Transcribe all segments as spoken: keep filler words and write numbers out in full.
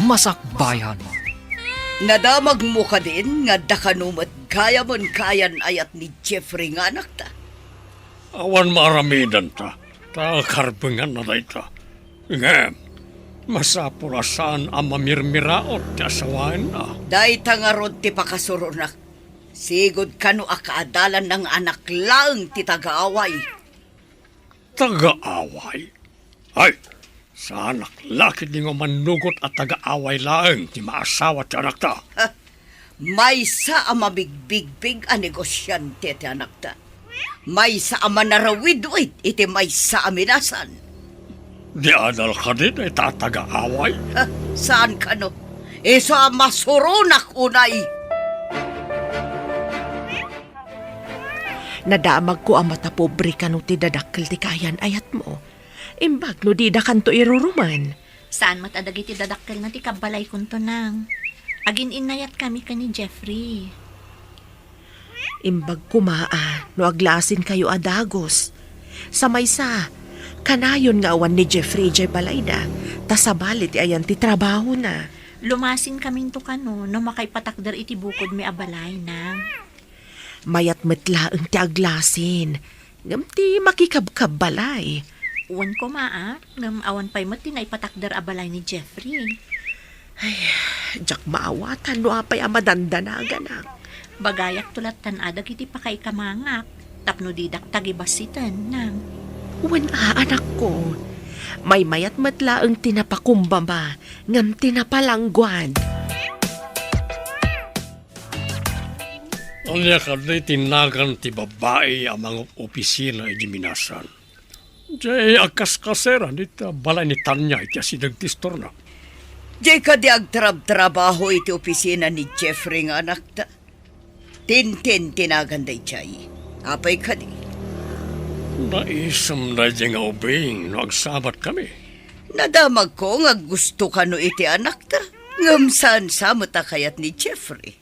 masakbayan. Nadamagmo kadin nga adda kano met gayam ken kaayan-ayat ni Jeffrey nga anakta? Awan maaramidanta, ta karbenganna dayta. Ngem, masapul a saan a mamirmiraot ti asawaenna. Dayta ngarud ti pakasuronak. Sigud kano a kaadalanna nga anak laeng ti tagaaway. Tagaaway? Ay, saanak la ketdi nga umannugot a tagaaway laeng ti maasawa ti anakta. Ha? Maysa a mabigbigbig a negosiante ti anakta. Maysa a manarawidwid iti maysa a minasan. Di adal kadi dayta a tagaaway? Ha? Saan kano? Isu a masuronak unay. Nadamagko a matapobre kano ti dadakkel ti kaayan-ayatmo. Imbag no didakanto iruruman. Saan met a dagiti dadakkelna ti kabbalaykonto, nang. Agin-innayatkami ken ni Jeffrey. Imbag koma a no aglasinkayo a dagus. Sa maysa, kanayon nga awan ni Jeffrey idiay balayda, ta sabali ti ayan ti trabahona. Lumasinkaminto kano no makaipatakder iti bukodmi a balay, nang. Mayat met laeng ti aglasin, ngem ti makikabkabbalay. Wen koma a, ngem awan pay met ti naipatakder a balay ni Jeffrey. Ay, diak maawatan no apay a madandanaganak. Bagayakto lattan a dagiti pakaikamangak, tapno didak tagibassiten, nang. Wen a, anakko. Maymayat met laeng ti napakumbaba, ngem ti napalangguad. Ania kadi ti nagan ti babbai a mangopisina iti minasan? Diay agkaskaseran iti balay ni Tanya iti asideg ti istorna. Diay kadi agtrabtrabaho iti opisina ni Jeffrey nga anakta? Tintin ti nagan daydiay. Apay kadi? Naisem daydiay nga ubing no agsabatkami. Nadamagko nga aggusto kano iti anakta, ngem saan sa met a kayat ni Jeffrey.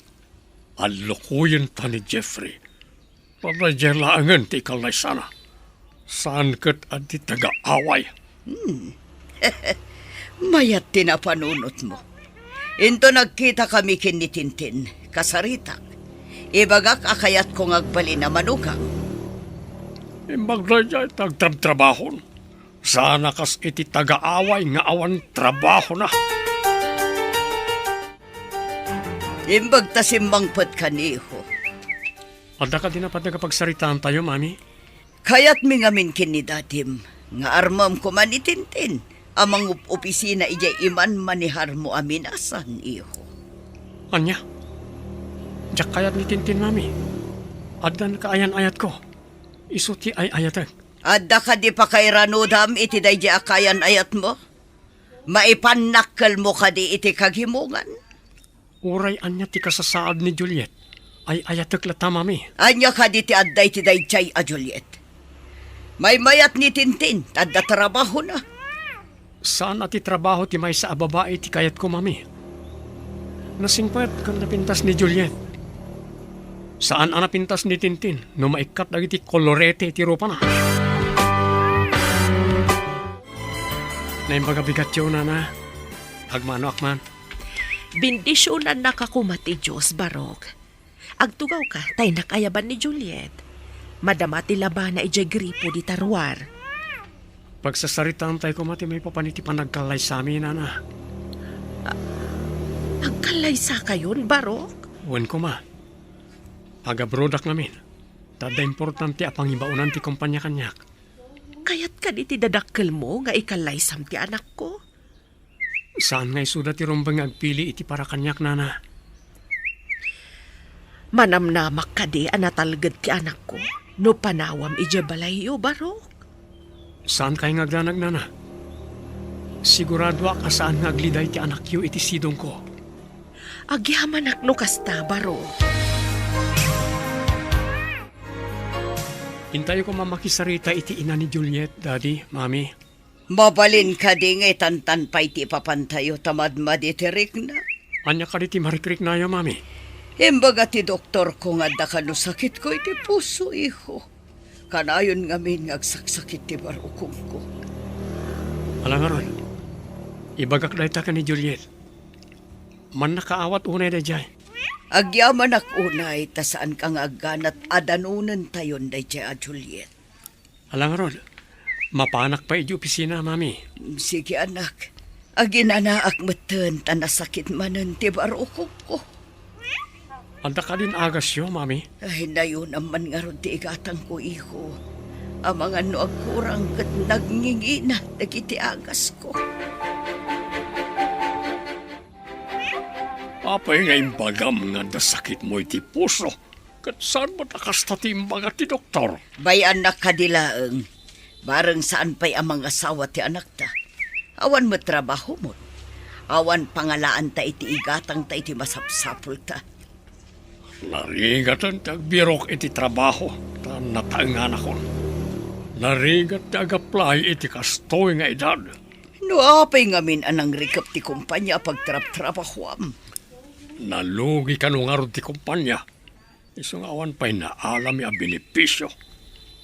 Allukoyenta ni Jeffrey. Daydiay laengen ti ikallaysana. Saan ket a di tagaaway. Hmm. Mayat ti napanunotmo. Inton agkitakami ken ni Tintin, kasaritak. Ibagak a kayatko nga agbalin a manugang. Imbag daydiay ti agtrabtrabahon. Saan a kas iti tagaaway nga awan trabahona. Imbag ta simmangpetka, iho. Adda kadi napateg a pagsaritaantayo, Mami? Kayatmi ngamin ken ni Dadim nga armem koma ni Tintin a mangup-opisina idiay imanmaneharmo a minasan, iho. Ania? Diak kayat ni Tintin, Mami. Addan kaayan-ayatko. Isu ti ay-ayatek. Adda kadi pakairanudam iti daydiay a kaayan-ayatmo? Maipannakkelmo kadi iti kagimongan? Uray ania ti kasasaad ni Juliet, ay-ayatek latta, Mami. Ania kadi ti adda iti daydiay a Juliet? Maymayat ni Tintin, ta adda trabahona. Saan a ti trabaho ti maysa a babai ti kayatko, Mami. Nasingpet ken napintas ni Juliet. Saan a napintas ni Tintin no maikkat dagiti kolorete ti rupana. Naimbag a bigatyo, Nana. Agmanoak man. Bendisionannaka koma ti Dios, Barok. Agtugawka, ta innak ayaban ni Juliet. Madama ti labana idiay gripo dita ruar. Pagsasaritaantay koma ti maipapan iti panagkallaysami, Nana. A-, agkallaysakayon, Barok? Wen koma. Agabrodak ngamin. Ta adda importante a pangibaonan ti kompania kaniak. Kayat kadi ti dadakkelmo nga ikallaysam ti anakko? Saan nga isuda ti rumbeng nga agpili iti para kaniak, Nana. Manamnamak kadi a natalged ti anakko no panawam idiay balayyo, Barok? Saankay nga agdanag, Nana. Siguradoak a saan nga agliday ti anakyo iti sidongko. Agyamanak no kasta, Barok. Intayo koma makisarita iti ina ni Juliet, Daddy, Mami. Mabalin kadi nga itantan pay ti ipapantayo ta madmadi ti rikna? Ania kadi ti marikriknayo, Mami? Imbaga ti doktorko nga adda kano sakitko iti puso, iho. Kanayon ngamin nga agsaksakit ti barukongko. Ala ngarud, ibagak dayta ken ni Juliet. Mannakaawat unay daydiay. Agyamanak unay ta saanka nga agganat a danonentayon daydiay a Juliet. Ala ngarud, mapanak pay idiay opisina, Mami. Sige, anak. Aginanaak metten ta nasakit manen ti barukongko. Adda kadin agasyo, Mami? Ay, nayunam man ngarud ti igatangko, iho. Amangan no agkurang ket nagngingina dagiti agasko. Apay nga imbagam nga adda sakitmo iti puso? Ket saan met a kasta ti imbaga ti doktor? Bay-annak kadi laeng. Bareng saan pay a mangasawa ti anakta. Awan met trabahomon. Awan pangalaanta iti igatangta iti masapsapulta. Narigaten ti agbirok iti trabaho, ta nataenganakon. Narigat ti agaplay iti kastoy nga edad. No apay ngamin a nangrikep ti kompania a pagtrabtrabahoam? Nalugi kano ngarud ti kompania? Isu nga awan pay naalami a benepisio.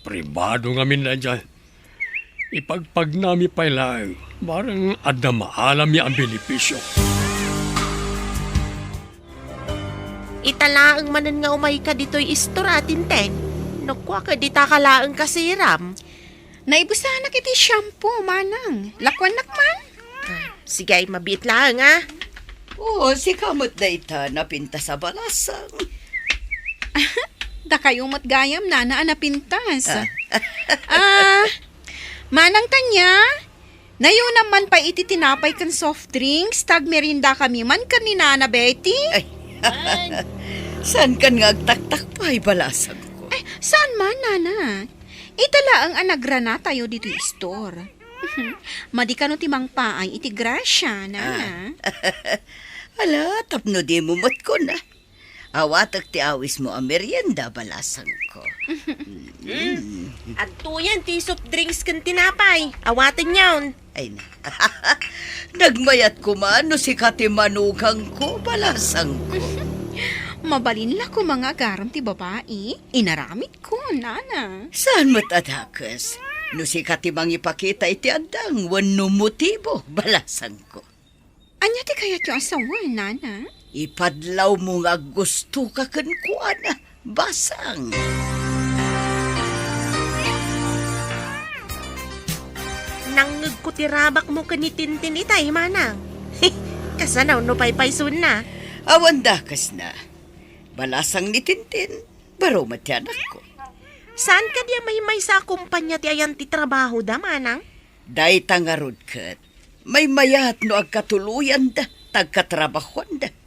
Pribado ngamin daydiay. Ipagpagnami pay laeng, bareng adda maalami a benepisio. Ita laeng manen nga umayka ditoy istor a Tintin. No kua ket dita ka laeng kasiram. Naibusanak iti shampoo, manang. Lakuannak man? Ah, sige, ay mabiit laeng, ah. Oo, sika met dayta napintas a balasang. Dakayo met gayam, nana, a napintas. Ah. Ah, Manang Tanya, nayunam man pay iti tinapay ken soft drinks, ta agmeriendakami man ken ni Nana Betty. Ay. Ay. Saan kan nga agtaktak pay, balasangko? Ay, saan man, nana. Ita laeng a nagranatayo ditoy istor. Madi kano ti mangpaay iti grasya, nana. Ah. Ala, tapno dimo met kuna. Awatek ti awismo a merienda, balasangko. Mm. Adtoyen ti soft drinks ken tinapay. Awatenyon. Ay na. Nagmayat koma no sika ti manugangko, balasangko. Mabalin la koma nga agaram ti babai. Inaramidko, nana. Saan met a dakes? No sika ti mangipakita iti addang wenno motibo, balasangko. Ania ti kayatyo a sawen, nana? Ipadlawmo nga aggustoka kenkuana, basang. Nangngegko ti rabakmo ken ni Tintin itay, manang. Kasano no paypaysuenna? Awan dakesna. Balasang ni Tintin, baro met ti anakko. Saan kadi a maymaysa a kompania ti ayan ti trabahoda, manang? Dayta ngarud ket maymayat no agkatuloyanda ta agkatrabahoanda.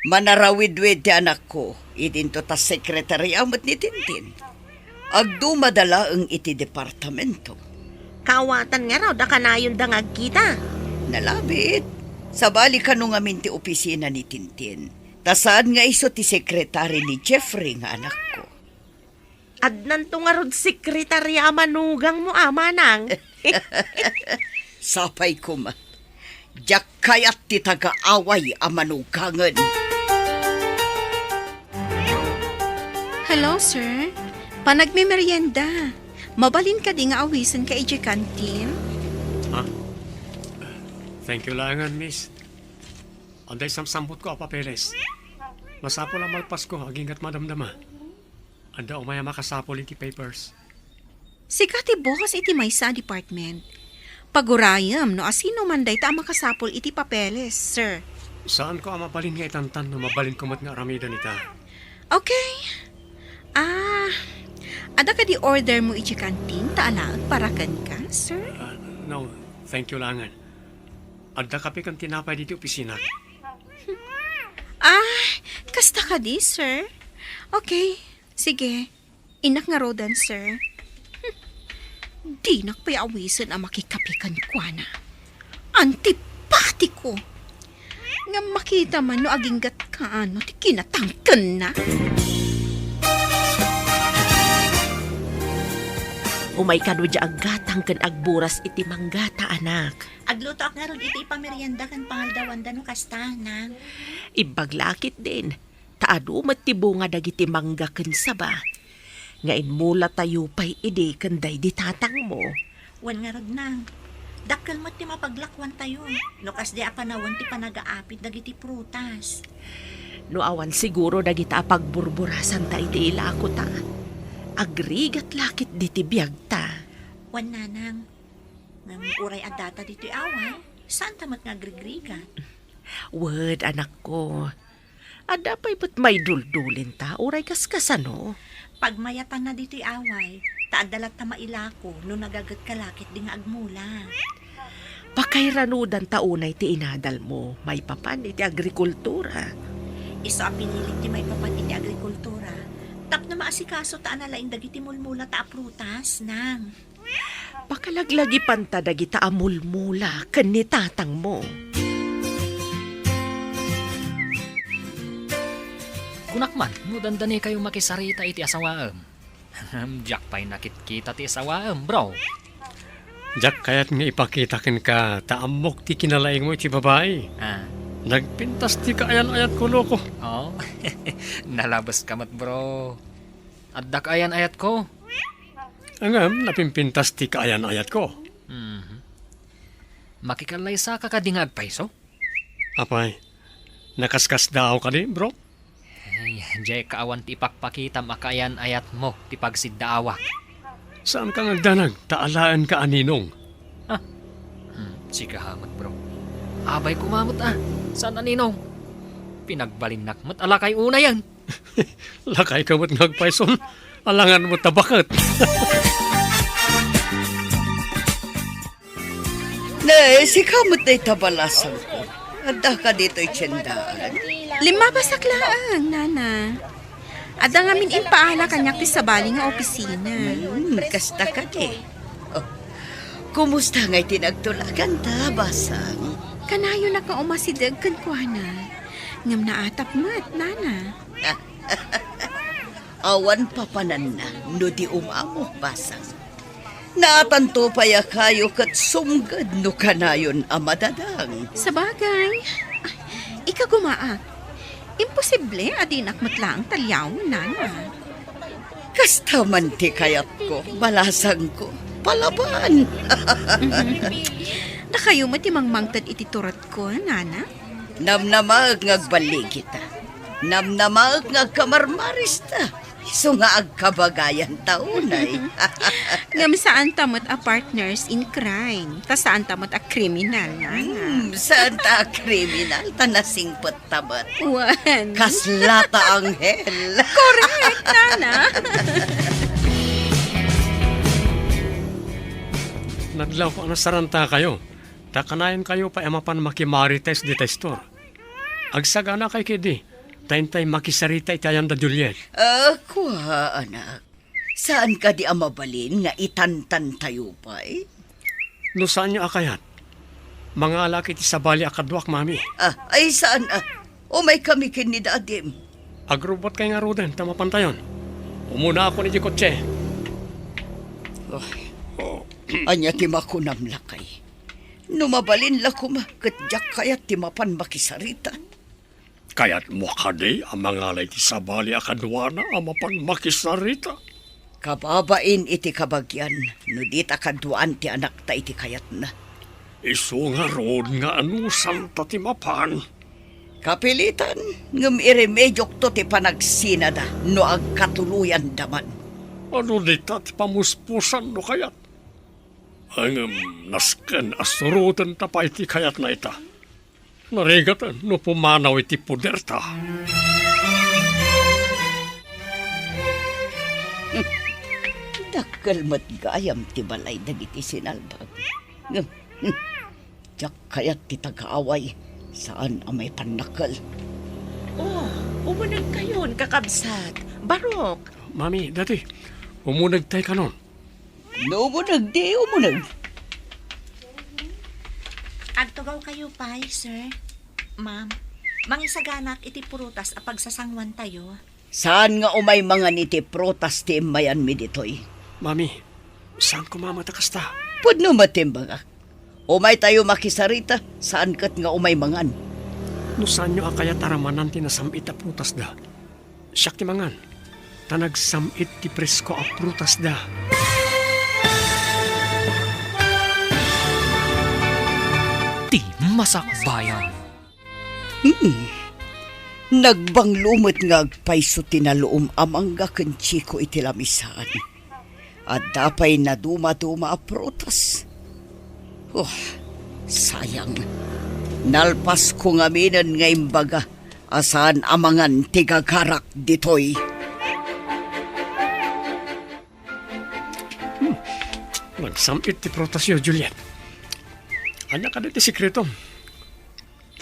Manarawidwid ti anakko, idinto ta sekretaria met ni Tintin. Agdumada laeng iti departamento. Kaawatan ngarud a kanayonda nga agkita? Nalabit. Sabali kano ngamin ti opisina ni Tintin. Ta saan nga isu ti sekretari ni Jeffrey nga anakko. Adnanto ngarud sekretaria a manugangmo, a manang. Sapay koma. Diak kayat ti tagaaway a manugangen. Hello, sir. Panagmemerienda. Mabalin kadi nga awisenka idiay kantin? Ah, thank you laengen, miss. Adda samsambutko a papeles. Masapul a malpasko aginggat madamdama. Adda umay a makasapul iti papers. Sika ti boss iti maysa a department. Pagurayem no asino man dayta a makasapul iti papeles, sir. Saanko a mabalin nga itantan no mabalinko met nga aramiden ita. Okay. Ah, adda kadi ordermo iti kantin ta alaek para kenka, sir? Ah, no, thank you laengen. Adda kape ken tinapay ditoy opisina. Ah, kasta kadi, sir? Okay, sige. Innak ngaruden, sir. Hmm. Dinak pay awisen a makikape kenkuana. Antipatiko! Ngem makita man no aginggatka no ti kinatangkenna. Umay kano diay aggatang ken agburas iti manggata, anak. Aglutoak ngarud iti ipamerienda ken pangaldawanda no kasta, nang. Imbag la ketdin, ta adu met ti bunga dagiti mangga ken saba. Nga immulatayo pay idi ken daydi tatangmo. Wen ngarud, nang. Dakkel met ti mapaglakuantayo no kasdi a panawen ti panagaapid dagiti prutas. No awan siguro dagita a pagburburasanta iti ilakota, agrigat la ketdi ti biagta. Wen, nanang, ngem uray addata ditoy away, saanta met nga agrigrigat. Wen, anakko. Adda pay met maiduldulinta, uray kaskasano. Pagmayatanna ditoy away, ta adda latta mailako no nagagetka la ketdi nga agmula. Pakairanudanta unay ti inadalmo maipapan iti agrikultura. Isu a pinilik ti maipapan iti agrikultura, tapno maasikaso ta a nalaingdagiti mulmulata a prutas, nang. Pakalaglagipanta dagita a mulmula ken ni tatangmo. Kunak man, no dandanikayo makisarita iti asawaem. Diak pay nakitkita ti asawaem, bro. Diak kayat nga ipakita kenka ta ammok ti kinalaingmo iti babai. Ah. Nagpintas ti kaayan-ayatko, loko. Oh, nalabeska met, bro. Adda kaayan-ayatko. Ngem, napimpintas ti kaayan-ayatko. Mhm. Makikallaysaka kadi nga agpayso? Apay, nakaskasdaaw kadi, bro? Ay, diay ka awan ti ipakpakitam a kaayan-ayatmo ti pagsiddaawak. Saanka nga agdanag, ta alaenka a ninong. Ah. Hmm, sika met, bro. Abay koma met, ah. Saan a ninong? Pinagbalinnak met a lakay unayen. Lakayka met nga agpayson. Alangan met ta baket. Ne, sika met dayta balasangko. Addaka ditoy tiendaan. Limmabasak laeng, nana. Adda ngamin impaala kaniak ti sabali nga opisina. Hmm, kasta kadi. Oh. Kumusta ngay ti nagtulaganta, basang? Kanayonak nga umasideg kenkuana. Ngem naatap met, nana. Awan papananna no di umamok, basang. Naatanto pay a kayo ket sumged no kanayon a madadang. Sabagay, ikagumaak. Imposible a dinak met laeng taliawen, nana. Kasta man ti kayatko, balasangko, palaban. Dakayo met ti mangmangted iti turotko, nana? Namnamaek nga agballigita. Namnamaek nga agkamarmarista. Isu nga agkabagayanta unay. Ngem saanta met a partners in crime. Ta saanta met a kriminal, nana. Hmm, saanta a kriminal, ta nasingpetta met. Wen. Kaslata anghel. Correct, nana. Nadlawko a nasarantakayo. Ta kanayonkayo pay a mapan makimarites dita istor. Agsaganakay ketdi, ta intay makisarita iti ayan da Juliet. Ah, kua, anak. Saan kadi a mabalin nga itantantayo pay? No saanyo a kayat, mangalaak iti sabali a kaduak, mami. Ah, ay saan, ah. Umaykami ken ni dadim. Agrubotkay ngaruden ta mapantayon. Umunaakon iti kotse. Oh. Ania ti makunam, lakay? No mabalin la koma, ket diak kayat ti mapan makisarita. Kayatmo kadi a mangala iti sabali a kaduana a mapan makisarita? Kababain iti kabagian no dita kaduaan ti anakta iti kayatna. Isu ngarud nga anusanta ti mapan. Kapilitan, ngem iremediokto ti panagsinada no agkatuloyanda man. Adu dita ti pamuspusan no kayat? Ngem nasken a surotenta pay ti kayatna ita. Narigaten no pumanaw iti poderta. Dakkel met gayam ti balay dagiti sinalbag. Ngem, hmm, diak kayat ti taga-away, saan a maipannakkel. Oh, umunegkayon, kakabsat. Barok. Mami, Daddy, umunegtay kanon. No umuneg, di umuneg. Agtugawkayo pay, sir. Ma'am, mangisaganak iti prutas a pagsasanguantayo. Saan nga umay mangan iti prutas ti immayanmi ditoy? Mami, saan koma met a kasta? Pudno met ti imbagak. Umaytayo makisarita, saan ket nga umay mangan. No saanyo a kayat a ramanan ti nasam-it a prutasda, siak ti mangan, ta nagsam-it ti presko a prutasda. masakbayan. Hmm. Nagbanglo met nga agpayso ti naluom a mangga ken Chico iti lamisaan. Adda pay nadumaduma a prutas. Oh, sayang. Nalpasko ngaminen nga imbaga a saan a mangan ti gagarak ditoy. Hmm. Nagsam-it ti prutasyo, Juliet. Ania kadi ti sekreto?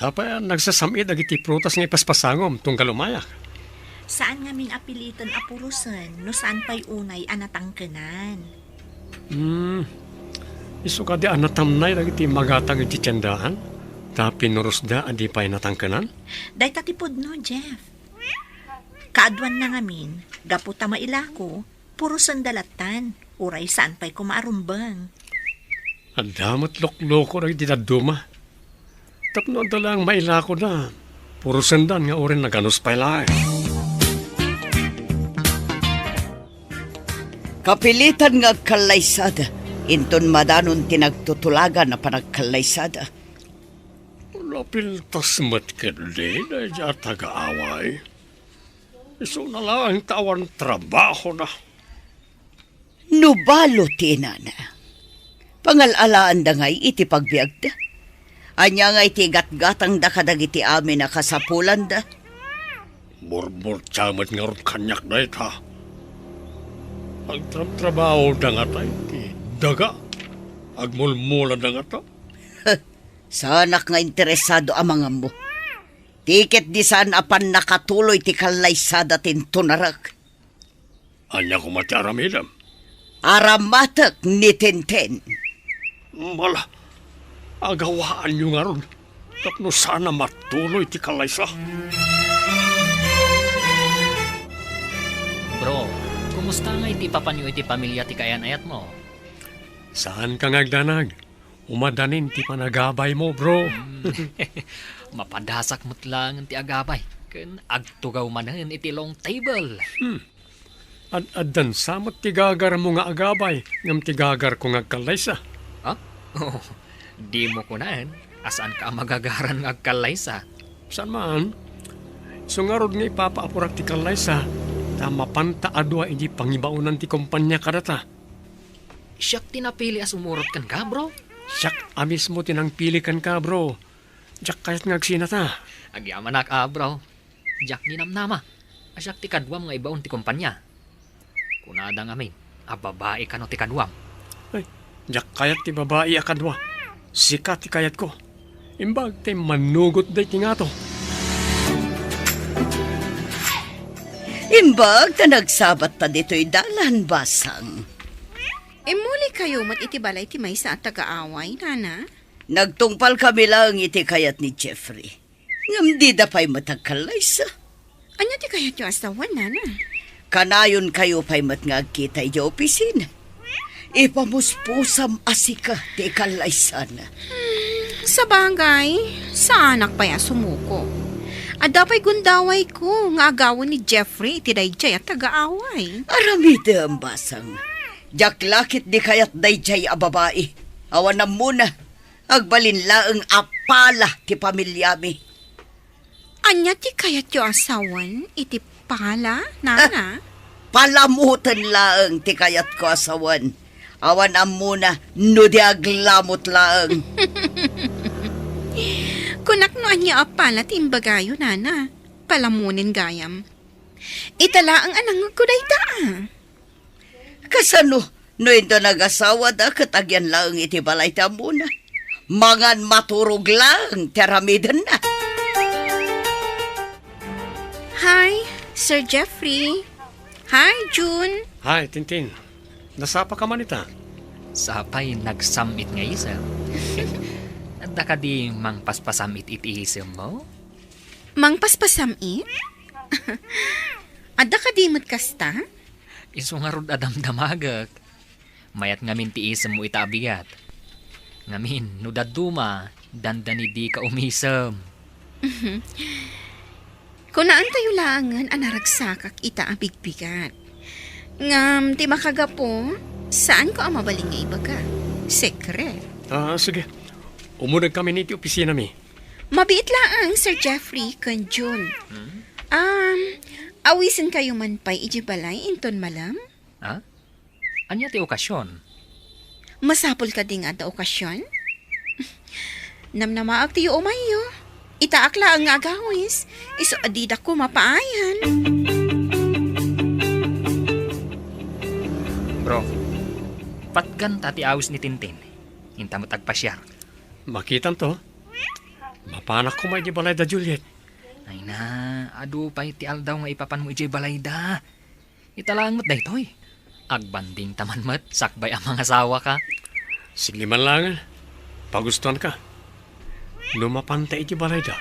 Apay a nagsasam-it dagiti prutas nga ipaspasangom tunggal umayak? Saan ngamin a piliten a purosen no saan pay unay a natangkenan. Hmm. Isu kadi a natamnay dagiti magatang iti tiendaan, ta pinurosda a di pay natangkenan? Dayta ti pudno, Jeff. Kaaduanna ngamin, gapu ta mailako, purosenda lattan, uray saan pay koma a rumbeng. Adda met lukloko dagiti dadduma. Tapno adda laeng mailakoda, purosendan nga uray naganus pay laeng. Kapilitan nga agkallaysada, inton madanon ti nagtutulagan a panagkallaysada. Napintas met ketdi daydiay a taga-away. Isuna laeng ta awan trabahona. No balo ti inana, pangal-alaanda ngay iti pagbiagda? Ania ngay ti igatgatangda kadagiti amin a kasapulanda? Burburtia met ngarud kaniak dayta. Agtrabtrabahoda ngata iti daga. Agmulmulada ngata. Saanak nga interesado a mangammo. Ti ketdi saan a pannakatuloy ti kallaysada ti intunarek. Ania koma ti aramidem? Aramatek ni Tintin. Mala, agawaanyo ngarud tapno saan a matuloy ti kallaysa. Bro, kumusta ngay ti ipapanyo iti pamilia ti kaayan-ayatmo? Saanka nga agdanag. Umadanin ti panagabaymo, bro. Hmm. Mapadasak met laeng ti agabay, ken agtugaw manen iti long table. Hmm. Ad-addan sa met ti gagarmo nga agabay, ngem ti gagarko nga agkallaysa. Ha? Oh, dimo kunaen a saanka a magagaran nga agkallaysa. Saan man. Isu ngarud nga ipapaapurak ti kallaysa, ta mapanta a dua iti pangibaonan ti kompania kadata. Siak ti napili a sumurot kenka, bro. Siak a mismo ti nangpili kenka, bro. Diak kayat nga agsinata. Agyamanak a, bro. Diak ninamnama a siak ti kaduam nga ibaon ti kompania. Kunada ngamin a babai kano ti kaduam. Ay, diak kayat ti babai a kadua. Sika ti kayatko. Imbag ta immanugot daytoy ngato. Imbag ta nagsabatta ditoy dalan, basang. Immuli kayo met iti balay ti maysa a taga-away, nana? Nagtungpal kami laeng iti kayat ni Jeffrey. Ngem dida pay met agkallaysa. Ania ti kayatyo a sawen, nana? Kanayon kayo pay met nga agkita idiay opisina. Ipamuspusam a sika ti ikallaysana. Hmm, sabagay, saanak pay a sumuko. Adda pay gundawayko nga agawen ni Jeffrey iti daydiay a taga-away. Aramidem, basang. Diak la ketdi kayat daydiay a babai. Awan ammona. Agbalin laeng a pala ti pamiliami. Ania ti kayatyo a sawen iti pala, nana? Palamoten laeng ti kayatko a sawen. Awan ammona no di aglamot laeng. Kunak no ania a pala ti imbagayo, nana. Palamonen gayam. Ita laeng a nangngegko dayta, a. Kasano no inton agasawada ket agyan laeng iti balay ti ammona? Mangan maturog laeng ti aramidenna. Hi, Sir Jeffrey. Hi, June. Hi, Tintin. Nasapa ka man ita? Sapay nagsam-it nga isem. Adda kadi mangpaspasam-it iti isemmo? Mangpaspasam-it? Adda kadi met kasta? Isu ngarud a damdamagek. Mayat ngamin ti isemmo ita a bigat. Ngamin, no dadduma, dandani dika umisem. Kunaentayo laengen a naragsakak ita a bigbigat. Ngem ti makagapu, saanko a mabalin nga ibaga. Sekret. Ah, sige. Umunegkamin iti opisinami. Mabiit laeng, Sir Jeffrey ken June. Hmm? Um, awisenkayo man pay idiay balay inton malem? Ha? Ania ti okasion? Masapul kadi nga adda okasion? Namnamaak ti yuumayyo. Itaak laeng nga agawis, isu a didak koma paayan. Bro, patganta ti awis ni Tintin. Inta met agpasiar. Makitanto. Mapanak koma idiay balayda, Juliet. Ay na, adu pay ti aldaw nga ipapanmo idiay balayda. Ita laeng met daytoy. Agbandingta man met, sakbay a mangasawaka. Sige man laeng. Pagustuanka. No mapanta idiay balayda,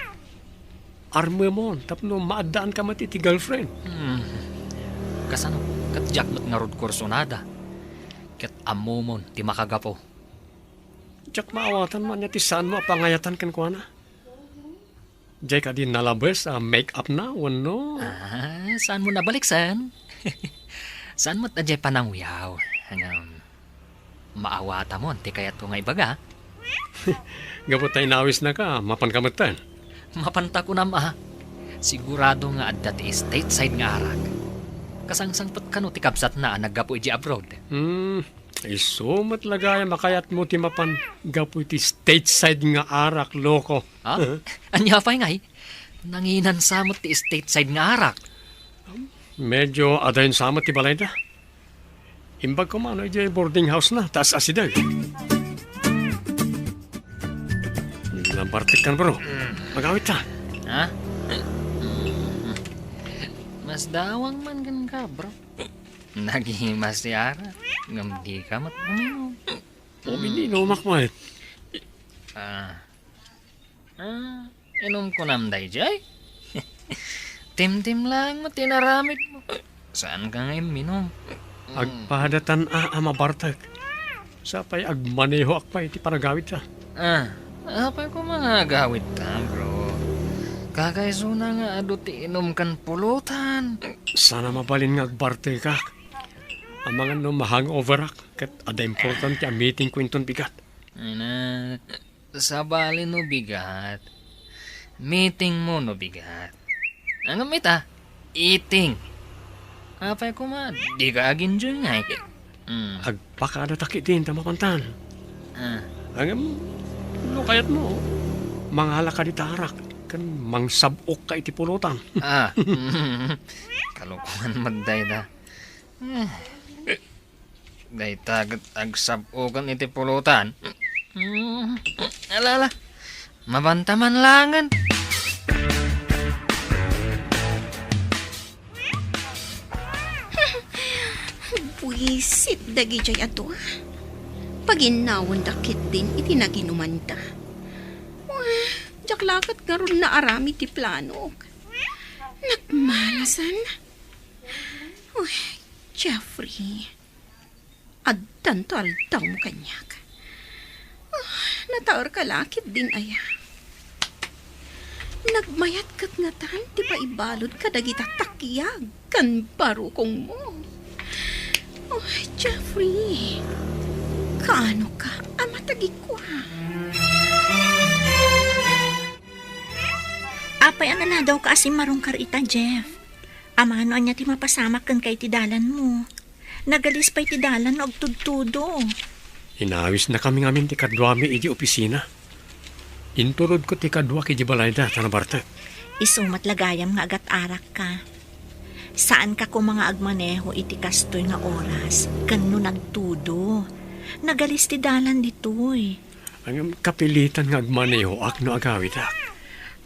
armemon tapno maaddaanka met iti girlfriend. Hmm. Kasano? Ket diak met ngarud kursunada. Ket ammomon ti makagapu. Diak maawatan no ania ti saanmo a pangayatan kenkuana. Diay kadi nalabes a make-up na, wenno? Ah, saanmo nabaliksan? Saan met a diay panangyaw? Ngem, maawatamon ti kayatko nga ibaga. Gapu ta inawisnaka, mapanka metten. Mapanta kunam a. Sigurado nga adda ti stateside nga arak. Kasangsangpet kano ti kabsatna a naggapu idiay abroad. Hmm, isu met la gayam a kayatmo ti mapan gapu iti stateside nga arak, loko. Ha? Ania pay ngay? Nanginan sa met ti stateside nga arak. Medyo adayon sa met ti balayda. Imbag koma no idiay boarding house na, taas asideg. Nabartek kan, bro. Agawid ta. Ha? Mas dawang man kenka, bro. Nagimas ti arak, ngem dika met uminom. Umininumak met. Ah. Ah, inumko nam daydiay? Timtim laeng met ti inaramidmo. Saanka nga imminom? Agpadatan a, a mabartek. Sapay agmanehoak pay iti panagawidta. Ah, apay koma nga agawidta, bro? Kakaisuna nga adu ti inumkan pulutan. Saan a mabalin nga agbartekak. Amangan no ma-hangoverak, ket adda importante a meetingko inton bigat. Ay na, sabali no bigat. Meetingmo no bigat. Ngem ita, eating. Apay koma, dika ag-enjoy ngay. Hmm. Agpakadatak idin ta mapantan. Ah. Ngem, no kayatmo, mangalaka dita arak, ken mangsab-okka iti pulutan. Ah. Kalokohan met dayta. Ah. Dayta ket agsab-okan iti pulutan. Hmm. Ala, ala. Mabanta man laengen. Buisit dagidiay adu. Paginnawenda ketdin iti naginumanda. Uy, diak la ket ngarud naaramid ti planok. Nagmalasan. Uy, Jeffrey. Addanto aldawmo kaniak. Ah, nataerka la ketdin aya. Nagmayat ket ngatan ti paibalud kadagita takiag ken barukongmo. Oh, Jeffrey, kaanoka a matagikua? Apay a naladawka a simmarungkar ita, Jeff? Amano ania ti mapasamak kenka iti dalanmo? Nagalis pay ti dalan no agtudtudo. Inawisnakami ngamin ti kaduami idiay opisina. Intulodko ti kaduak idiay balayda ta nabartek. Isu met la gayam nga agat-arakka. Saanka koma nga agmaneho iti kastoy nga oras ken no nagtudo. Nagalis ti dalan ditoy. Ngem kapilitan nga agmanehoak no agawidak.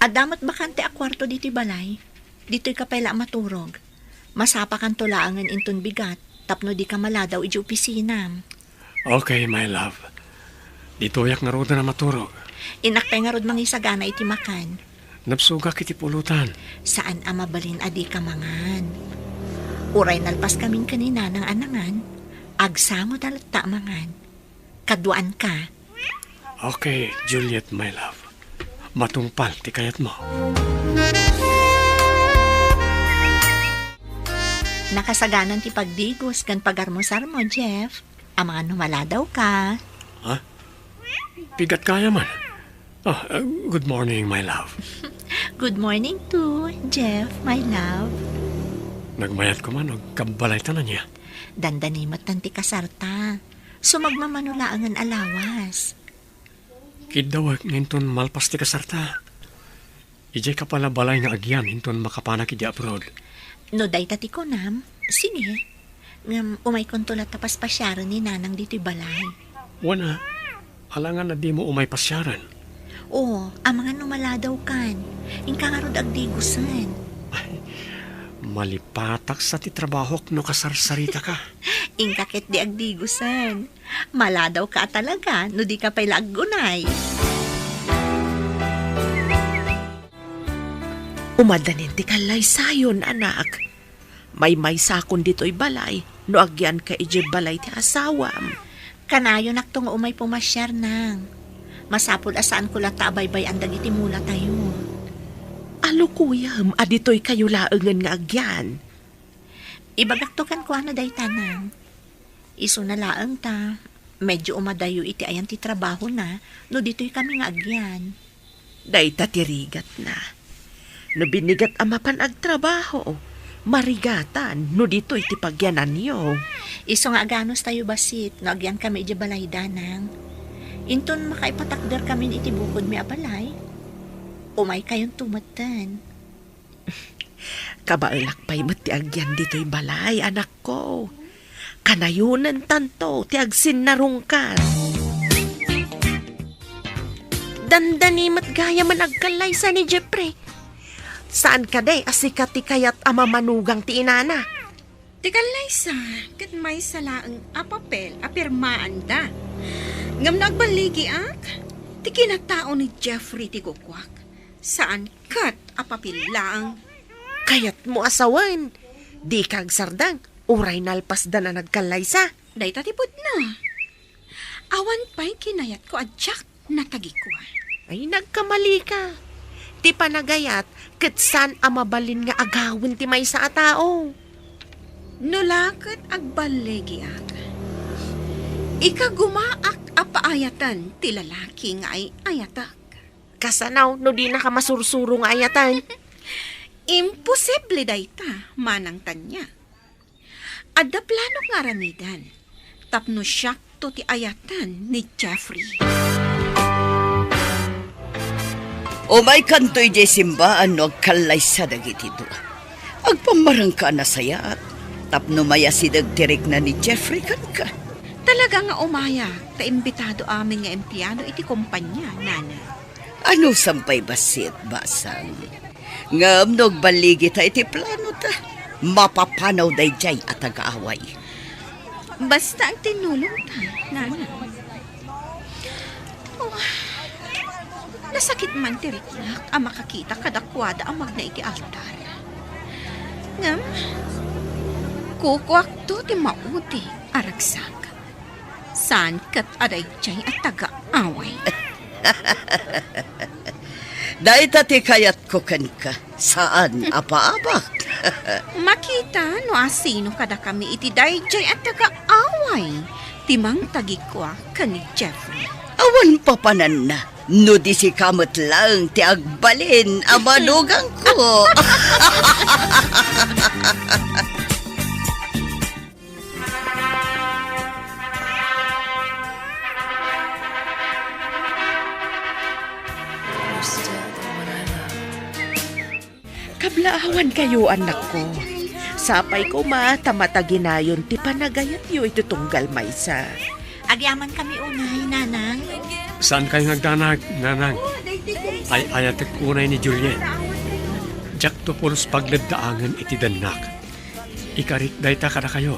Adda met bakante a kuarto ditoy balay. Ditoyka pay la a maturog. Masapakanto laengen inton bigat tapno dika maladaw idiay opisinam. Okay, my love. Ditoyak ngaruden a maturog. Innak pay ngarud mangisagana iti makan. Nabsogak iti pulutan. Saan a mabalin a dika mangan. Uray nalpaskamin ken ni Nanang a nangan, agsamoda latta a mangan. Kaduaanka. Okay, Juliet, my love. Matungpal ti kayatmo. Nakasaganan ti pagdigos ken pagarmusarmo, Jeff. Amangan no maladawka. Ha? Pigatka aya man? Ah, uh, good morning, my love. Good morning too, Jeff, my love. Nagmayat ko man, agkabbalaytan ania. Dandani met ti kasarta. Sumagmamano laengen a lawas. Kiddawek nga inton malpas ti kasarta, idiay ka pay la balay nga agyan inton makapanak idiay abroad. No dayta ti kunam, sige. Ngem umaykonto latta paspasiaren ni Nanang ditoy balay. Wen a, alangan a dimo umay pasiaren. Oo, amangan no maladawkan. Inka ngarud agdigusen. Ay, malipatak sa ti trabahok no kasarsarita ka. Inka ketdi agdigusen. Maladawka a talaga no dika pay la aggunay. Umadanin ti kallaysayon, anak. Maymaysakon ditoy balay no agyanka idiay balay ti asawam. Kanayonakto nga umay pumasiar, Nang. Masapul a saanko latta a baybay-an dagiti mulatayo. Alukuyem a ditoykayo laengen nga agyan. Ibagakto kenkuana dayta, Nang. Isuna laeng ta, medio umadayo iti ayan ti trabahona no ditoykami nga agyan. Dayta ti rigatna. No binigat a mapan agtrabaho, marigatan no ditoy ti pagyananyo. Isu nga aganustayo bassit no agyankami idiay balayda, Nang. Inton makaipatakderkamin iti bukodmi a balay, umaykayonto metten. Kabaelak pay met ti agyan ditoy balay, anakko. Kanayonentanto ti agsinnarungkat. Dandani met gayamen agkallaysa ni Jeffrey. Saan kadi a sika ti kayat a mamanugang ti inana? Ti kallaysa, ket maysa laeng a papel a pirmaanda. Ngem no agballigiak, ti kinatao ni Jeffrey ti kukuak. Saan ket a papel laeng. Kayatmo a sawen, dika agsardeng, uray nalpasdan a nagkallaysa. Dayta ti pudno. Awan pay kinayatko a diak natagikua. Ay, nagkamalika. Ti panagayat, ket saan a mabalin nga agawen ti maysa a tao. No la ket agballigiak, ikagumaak a paayaten ti lalaki nga ay-ayatek. Kasano no dinaka masursuro nga ayaten? Imposible dayta, Manang Tanya. Adda planok nga aramiden tapno siakto ti ayaten ni Jeffrey. Umaykanto idiay simbaan no agkallaysa dagiti dua. Agpammarengka a nasayaat tapno mayasideg ti rikna ni Jeffrey kenka. Talaga nga umayak ta imbitado amin nga empleado iti kompania, Nana. Anusam pay bassit, basang. Ngem no agballigita iti planota, mapapanaw daydiay a taga-away. Basta agtinnulongta, Nana. Oh, nasakit man ti riknak a makakita kadakuada a magna iti altar. Ngem, kukuakto ti maudi a ragsak. Saan ket a daydiay a taga-away. Dayta ti kayatko kenka, saan a paabak. Makita no asino kadakami iti daydiay a taga-away ti mangtagikua ken ni Jeffrey. Awan papananna, no di sika met laeng ti agbalin a manugangko. Kablaawankayo, annakko. Sapay koma ta mataginayon ti panagayatyo iti tunggal maysa. Agyamankami unay, Nanang. Saankayo nga agdanag, Nanang. Ay-ayatek unay ni Juliet. Diakto pulos pagleddaangen iti dennak. Ikarik dayta kadakayo.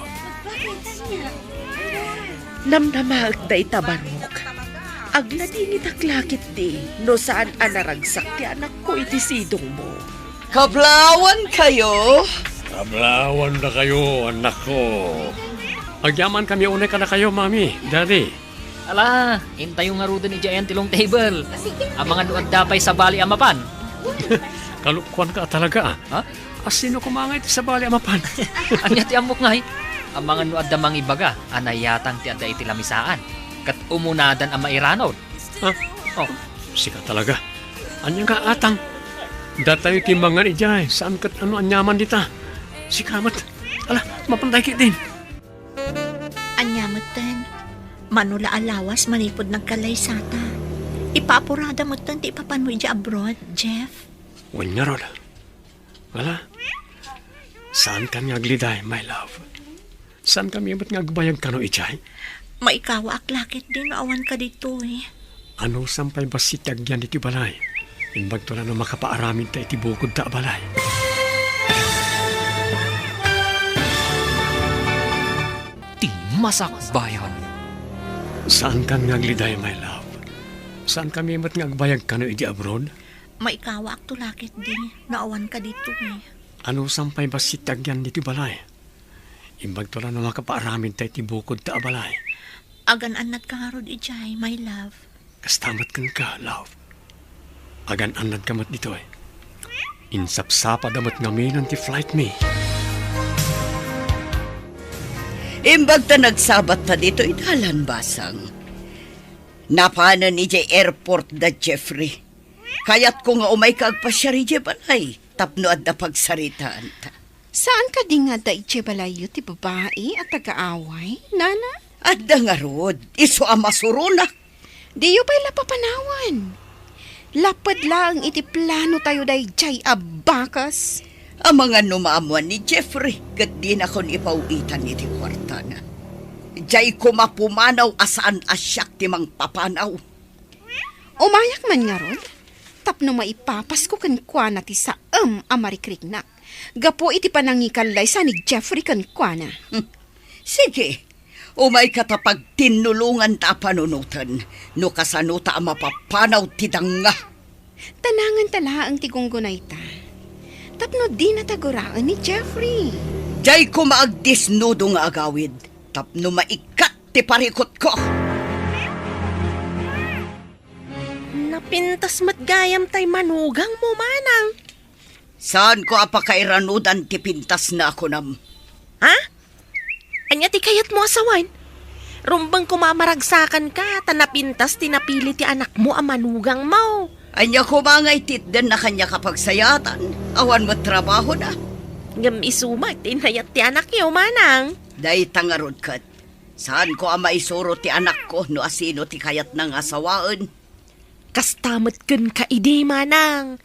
Namnamaek dayta, barok. Agladingitak la ketdi no saan a naragsak ti anakko iti sidongmo. Kablaawankayo. Kablaawan dakayo, annakko. Agyamankami unay kadakayo, Mami, Daddy. Ala, intayo ngaruden idiay ayan ti long table. Amangan no adda pay sabali a mapan. Kalokuanka a talaga, ah. Ha? Asino koma ngay ti sabali a mapan? Ania ti ammok ngay? Amangan no adda mangibaga a nayatang ti adda iti lamisaan, ket umunadan a mairanud. Ha? Oh. Sika talaga. Ania nga atang? Datayo ti mangan idiay, saan ket no aniaman dita. Sika met. Ala, mapantay ketdin. Ania metten? Mano la a lawas manipud nagkalaysata. Ipaapurada metten ti ipapano idiay abroad, Jeff. Wen ngarud. Ala, saankan nga agliday, my love. Saankami met nga agbayag kano idiay? Maikawaak la ketdi no awanka ditoy. Anusam pay bassit ti agyan ditoy balay? Imbagto la no makapaaramidta iti bukodta a balay. Ti Masakbayan. Saankan nga agliday, my love. Saankami met nga agbayag kano idiay abroad? Maikawaakto la ketdi no awanka ditoy. Anusam pay bassit ti agyan ditoy balay? Imbagto la no makapaaramidta iti bukodta a balay. Agan-annadka ngarud idiay, my love. Kasta met kenka, love. Agan-annadka met ditoy. Insapsapada met ngamin ti flight mi. Imbagta nagsabatta ditoy dalan, basang. Napanen idiay airport da Jeffrey. Kayatko nga umayka agpasiar idiay balay tapno adda pagsaritaanta. Saan kadi nga adda idiay balayyo ti babai a taga-away, nana? Adda ngarud, isu a masuronak. Diyo pay la papanawan. Laped laeng iti plano tayo daydiay a bakas. Amangan no maammuan ni Jeffrey ket dinakon ipaw-itan iti kuartana. Diay koma pumanaw a saan a siak ti mangpapanaw. Umayak man ngarud, tapno maipapasko kenkuana ti saem a marikriknak, gapu iti panangikallaysaan ni Jeffrey kenkuana. Hmm. Sige, umayka ta pagtinnulonganta a panunoten no kasanota a mapapanaw ti danga. Tananganta laeng ti gunggunayta, tapno dinata guraen ni Jeffrey. Diay koma agdisnudo nga agawid, tapno maikkat ti parikutko. Napintas met gayam tay manugangmo, manang. Saanko a pakairanudan ti pintasna a kunam. Ha? Ania ti kayatmo a sawen? Rumbeng koma a maragsakanka ta napintas ti napili ti anakmo a manugangmo. Ania koma nga iteddenna kaniak a pagsayaatan? Awan met trabahona. Ngem isu met ti inayat ti anakyo, manang. Dayta ngarud ket. Saanko a maisuro ti anakko no asino ti kayatna nga asawaen. Kasta met kenka idi, manang.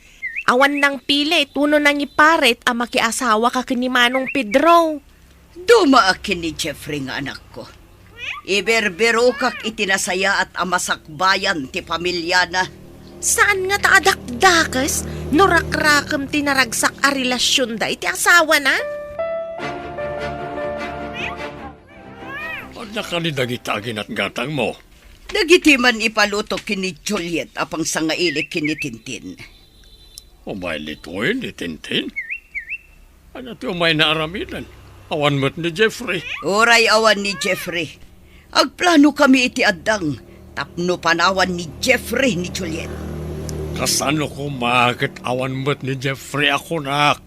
Awan nangpili wenno nangiparit a makiasawaka ken ni Manong Pedro. Dumaak ken ni Jeffrey nga anakko. Iberbirokak iti nasayaat a masakbayan ti pamiliana. Saan ngata a dakdakes no rakrakem ti naragsak a relasionda iti asawana? Adda kadi dagita a ginatgatangmo? Dagiti man ipaluto ken ni Juliet a pangsangailik ken ni Tintin. Umay ditoy ni Tintin? Ania ti umayna aramiden? Awan met ni Jeffrey. Uray awan ni Jeffrey, agplanokami iti addang tapno panawan ni Jeffrey ni Juliet. Kasano koma ket awan met ni Jeffrey a kunak?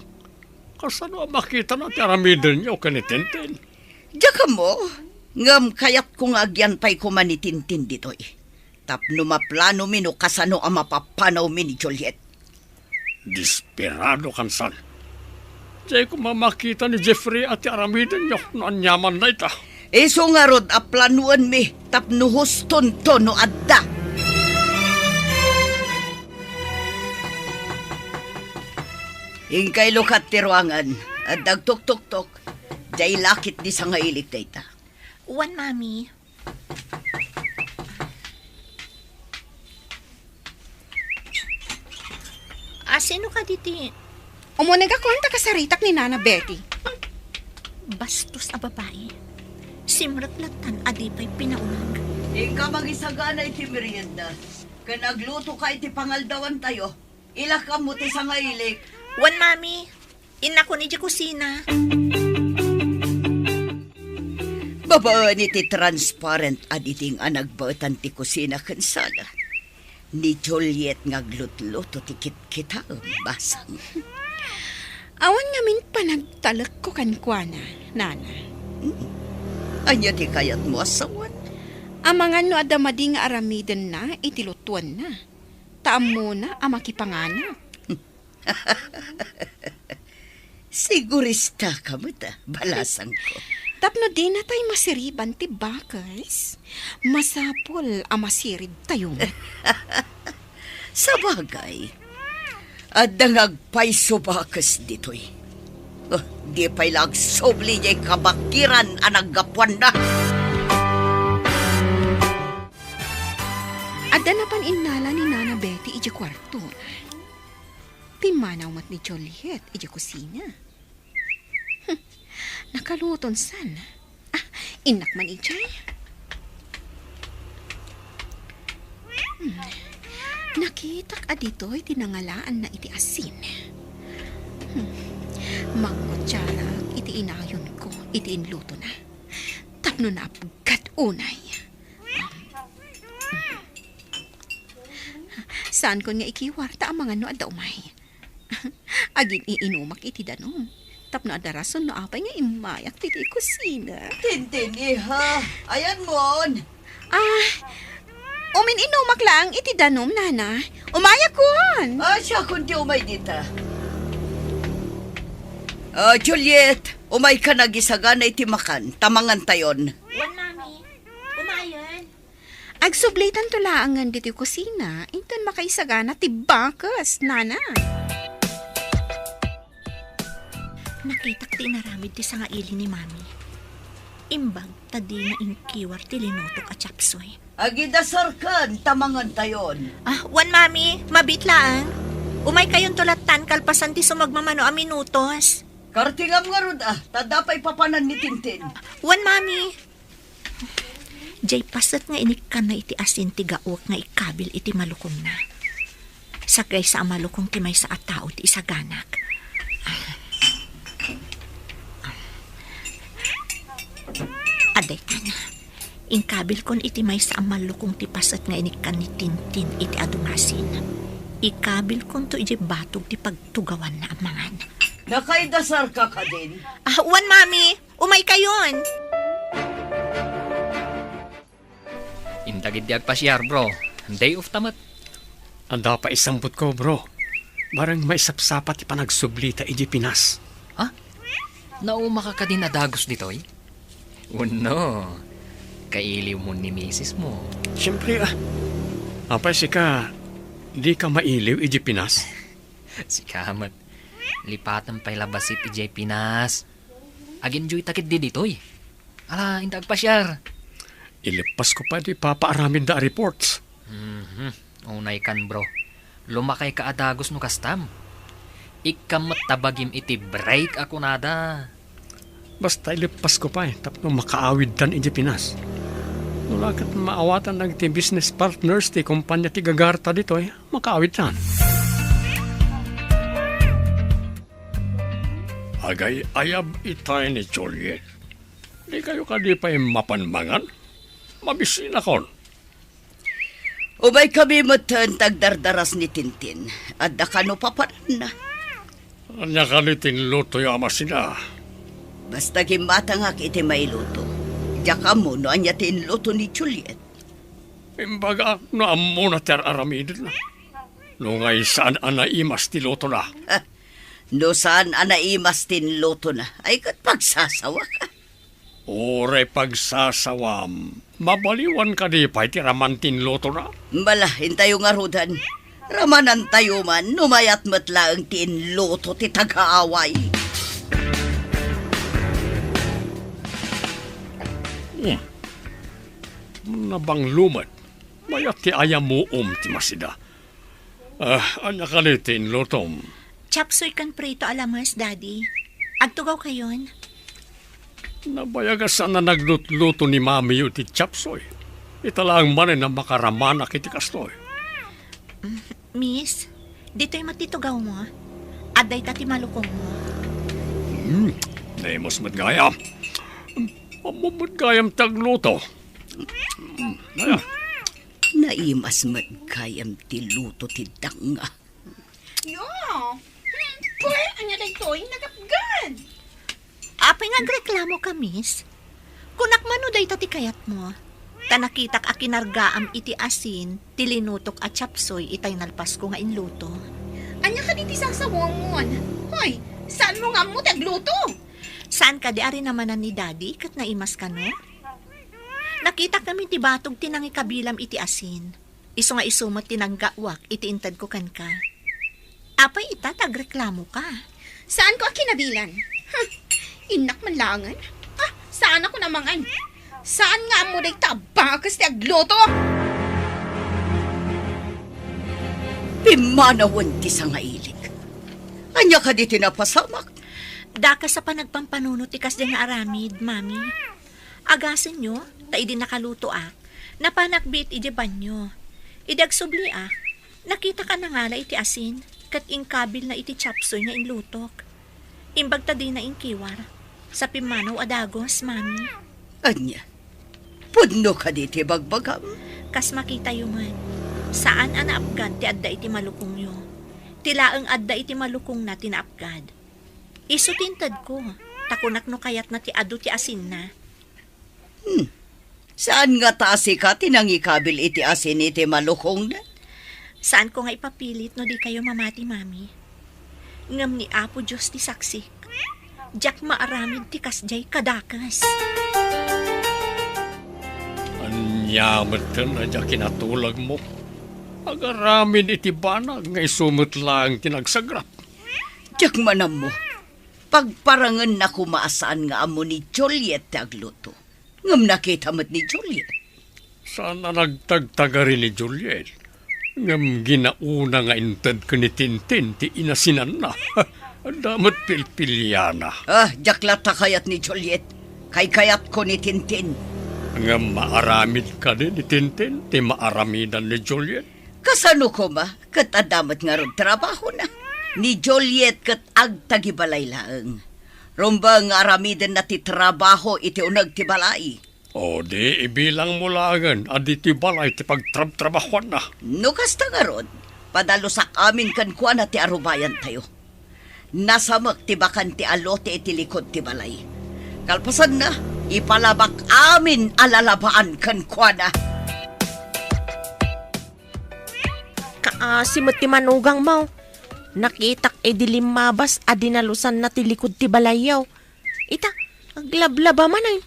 Kasano a makitana ti aramidenyo ken ni Tintin? Diak ammo, ngem kayatko nga agyantay koma ni Tintin ditoy tapno maplanomi no kasano a mapapanawmi ni Juliet. Desperadokan san. Diay koma makita ni Jeffrey a ti aramidenyo no aniaman dayta. Isu ngarud a planoenmi tapno hustonto no adda. Inkay lukat ti ruangan. Adda agtuktoktok. Diay lakit di sangailik dayta. Wen, Mami. Asino kadi ti... Umuneg a kuan ta kasaritak ni Nana Betty. Bastos a babai. Simrek lattan a di pay pinauneg. Inka mangisagana iti merienda, ken aglutoka iti pangaldawantayo. Ilakam mo ti sangailik. Wen, Mami. Innakon idiay kusina. Babaen iti transparent a diding a nagbaetan ti kusina ken sala, ni Juliet nga aglutluto ti kitkitaem, basang. Awan ngamin panagtalekko kenkuana, Nana. Mm. Ania ti kayatmo a sawen? Amangan no adda madi nga aramidenna iti lutuenna. ta ammona a makipanganak. Siguristaka met, ah, balasangko. Tapno dinatay masiriban ti bakes, masapul a masiribtayo met. Sabagay, adda nga agpayso bakes ditoy. Oh, di pay la agsubli jay kabakiran a naggapuanna. Adda napan innala ni Nana Betty idiay kuarto. Pimmanaw met ni Juliet idiay kusina. Hmm, nakaluton san. Ah, innak man idiay. Hmm, nakitak a ditoy ti nangalaanna iti asin. Hmm, mangkutsaraak iti inayonko iti inlutona. Tapno naapgad unay. Saankon nga ikiwar ta amangan no adda umay. Agin-iinumak iti danum. Tapno adda rason no apay nga immayak ditoy kusina. Tintin, iha. Ayanmon. Ah, umin-inumak laeng iti danum, Nana. Umayakon. Ah, siakon ti umay dita. Ah, Juliet, umaykan agisagana iti makan, ta mangantayon. Wen, Mami. Umayen. Agsublitanto laengen ditoy kusina, inton makaisagana ti bakes, Nana. Nakitak ti inaramid ti sangaili ni Mami. Imbag ta dina inkiwar ti linutok a chapsuy. Agidasarkan ta mangantayon. Ah, wen, Mami, mabiit laeng. Umaykayonto lattan kalpasan ti sumagmamano a minutos. Kartingam ngarud, ah, ta adda pay papanan ni Tintin. Wen, Mami. Jay paset nga inikkanna iti asin ti gaok nga ikabil iti malukongna. Sagraysa a malukong ti maysa a tao ti isaganak. Adaytan, inkabilkon iti maysa a malukong ti paset nga inikkan ni Tintin iti adu nga asin. Ikabilkonto idiay batog ti pagtugawanna a mangan. Nakaidasarka kadin? Ah, wen, Mami. Umaykayon! Inta ketdi agpasiar, bro. Day off ta met. Adda pay isambutko, bro. Bareng maisapsapa ti panagsublita idiay Pinas. Ha? Naumaka kadin a dagus ditoy? Wenno, kailiwmon ni misismo. Siempre, ah. Apay sika, dika mailiw idiay Pinas? Sika met. Lipatem pay la bassit idiay Pinas. Ag-enjoyta ketdi ditoy. Ala, inta agpasiar. Ileppasko pay ti ipapaaramidda a reports. Mhm. Unaykan, bro. Lumakayka a dagus no kastam. Ikkam met ta bagim iti break a kunada. Basta ileppasko pay tapno makaawidtan idiay Pinas. No la ket maawatan dagiti business partners ti kompania ti gagarta ditoy, makaawidtan. Agay-ayab itay ni Juliet. Dikayo kadi pay mapan mangan? Mabisinakon. Umaykami metten ta agdardaras ni Tintin. Adda kano papananna. Ania kadi ti inlutoyo a masina? Basta gimmatangak iti mailuto. Diak ammo no ania ti inluto ni Juliet. Imbagaak no ammona ti ar-aramidenna. No ngay saan a naimas ti lutona. No saan a naimas ti inlutona, ay ket pagsasawak. Uray pagsasawam, mabaliwan kadi pay ti raman ti inlutona? Bala, intayo ngaruden. Ramanantayo man, no mayat met laeng ti inluto ti tagaaway. Hmm. Nabanglo met. Mayat ti ayamuom ti masida. Ah, ania kadi ti inlutom? Chop suey ken prito a lames, Daddy. Agtugawkayon. Nabayag a saan a naglutluto ni Mamiyo ti chop suey. Ita laeng manen a makaramanak iti kastoy. Mm, Miss, ditoy met ti tugawmo. Adda ita ti malukongmo. Hmm, naimas met gayam. Ammom met gayam ti agluto. Hmm, aya. Naimas met gayam ti luto ti danga. Yo! Hmm, pwe, ania daytoy? Nagapgan! Apay nga agreklamoka, Miss? Kunak man no dayta ti kayatmo. Ta nakitak a kinargaam iti asin, ti linutok a chop suey itay nalpasko nga inluto. Ania kadi ti sasawangmon? Hoy, saanmo nga ammo ti agluto? Saan kadi a rinamanan ni Daddy ket naimas kano? Nakitak ngamin ti batog ti nangikabilam iti asin. Isu nga isu met ti naggapuak iti intedko kenka. Apay ita ti agreklamoka? Saanko a kinabilan. Huh, innak man laengen. Ah, saan a kuna mangan. Saan nga ammo dayta a bakas ti agluto? Pimmanawen ti sangailing. Ania kadi ti napasamak? Dakes a panagpampanunot ti kasdiay nga aramid, Mami. Agasenyo, ta idi nakalutoak, napanak biit idiay banio. Idi agsubliak, nakitak a nangala iti asin, ket inkabilna iti chop suey nga inlutok. Imbag ta dina inkiwar, sa pimmanaw a dagus, Mami. Ania? Pudno kadi ti bagbagam? Kas makitayo met, saan a naapgad ti adda iti malukongyo. Ti laeng adda iti malukongna ti naapgad. Isu ti intedko, ta kunak no kayatna ti adu ti asinna. Hmm. Saan ngata a sika ti nangikabil iti asin iti malukongna? Saanko nga ipapilit no dikayo mamati, Mami. Ngem ni Apo Dios ti saksik. Diak maaramid ti kasdiay kadakes. Ania metten a diak kinatulagmo? Agaramid iti banag nga isu met laeng ti nagsagrap. Diak man ammo. Pagparangenna koma a saan nga ammo ni Juliet ti agluto. Ngem nakita met ni Juliet. Saan a nagtagtagari ni Juliet. Ngem ginauna nga inted ken ni Tintin ti inasinanna. Adda met pilpiliana. Ah, diak latta kayat ni Juliet. Kaykayatko ni Tintin. Ngem maaramid kadi ni Tintin ti maaramidan ni Juliet? Kasano koma, ket adda met ngarud trabahona. Ni Juliet ket agtagibalay laeng. Rumbeng nga aramidenna ti trabaho iti uneg ti balay. O di, ibilangmo laengen a ditoy balay ti pagtrabtrabahuanna. No kasta ngarud, padalusak amin kenkuana ti arubayantayo. Nasamek ti bakante a lote iti likud ti balay. Kalpasanna, ipalabak amin a lalabaan kenkuana. Kaasi met ti manugangmo. Nakitak idi limmabas a dinalusanna ti likud ti balayyo. Ita, aglablaba manen.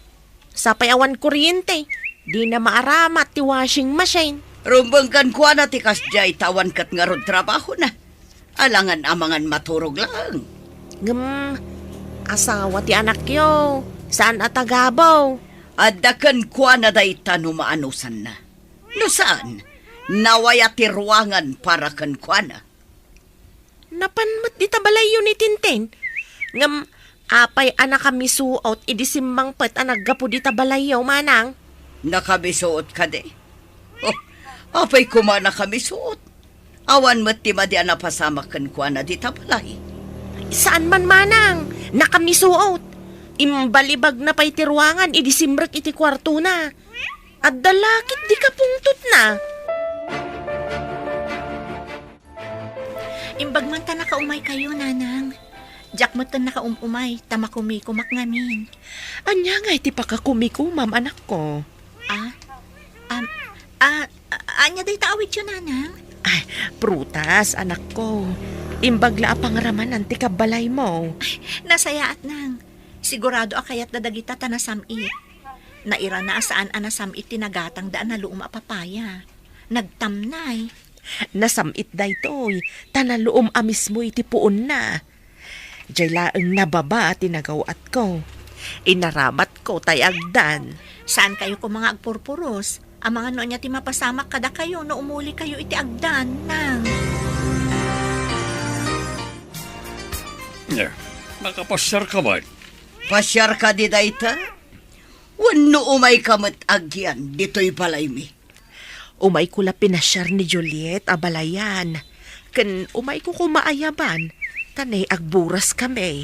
Sapay awan kuryente, dina maaramat ti washing machine. Rumbeng kenkuana ti kasdiay ta awan ket ngarud trabahona. Alangan a mangan maturog laeng. Ngem, asawa ti anakyo, saan a tagabaw. Adda kenkuana dayta no maanusanna. No saan, nawaya ti ruangan para kenkuana. Napan met dita balayyo ni Tintin. Ngem, apay a nakamisuot idi simmangpet a naggapu dita balayyo, manang? Nakamisuot kadi? Oh, apay koma nakamisuot? Awan met ti madi a napasamak kenkuana dita balay. Saan man, manang, nakamisuot. Imbalibagna pay ti ruangan idi simrek iti kuartona. Adda la ket di kapungtotna. Imbag man ta nakaumaykayo, nanang. Diak met ken nakaum-umay, ta makumikumak ngamin. Ania ngay ti pakakumikumam, anakko? Ah? Am, ah, a-, ania dayta awityo, nanang? Ay, prutas, anakko. Imbag la a pangramanan ti kabbalaymo. Ay, nasayaat, nang. Sigurado a kayatda dagita ta nasam-it. Nairana a saan a nasam-it ti nagatangda a naluom a papaya. Nagtamnay. Nasam-it daytoy, ta naluom a mismo iti puonna. Diay laeng nababa ti nagaw-atko. Inaramatko tay agdan. Saankayo koma nga agpurpuros? Amangan no ania ti mapasamak kadakayo no umulikayo iti agdan, nang. Eh, nakapasiarka met? Pasiar kadi dayta? Wenno umayka met agyan ditoy balaymi? Umayko la pinasiar ni Juliet a balayan, ken umayko koma ayaban, ta ne agburas kami.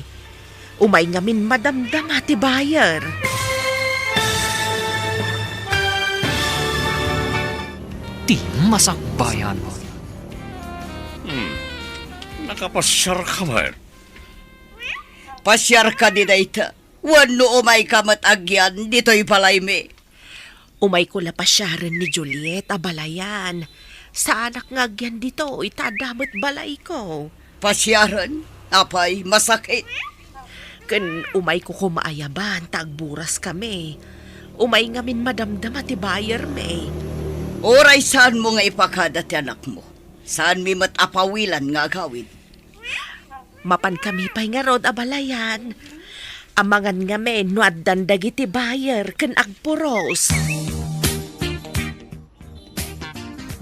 Umay ngamin madamdama ti buyer. Ti Masakbayan. Hmm. Nakapasiarka met? Pasiar kadi dayta? Wenno umayka met agyan ditoy balaymi? Umayko la pasiaren ni Juliet a balayan, Saanak nga agyan ditoy, ta adda met balayko. Pasiaren? Apay, masakit? Ken umayko koma a yaban ta agburuskami. Umay ngamin madamdama ti bayermi. Uray saanmo nga ipakada ti anakmo. Saanmi met a pawilan nga agawid. Mapankami pay ngarud a balayan. Amangan ngamin no addan dagiti bayer ken agpuros.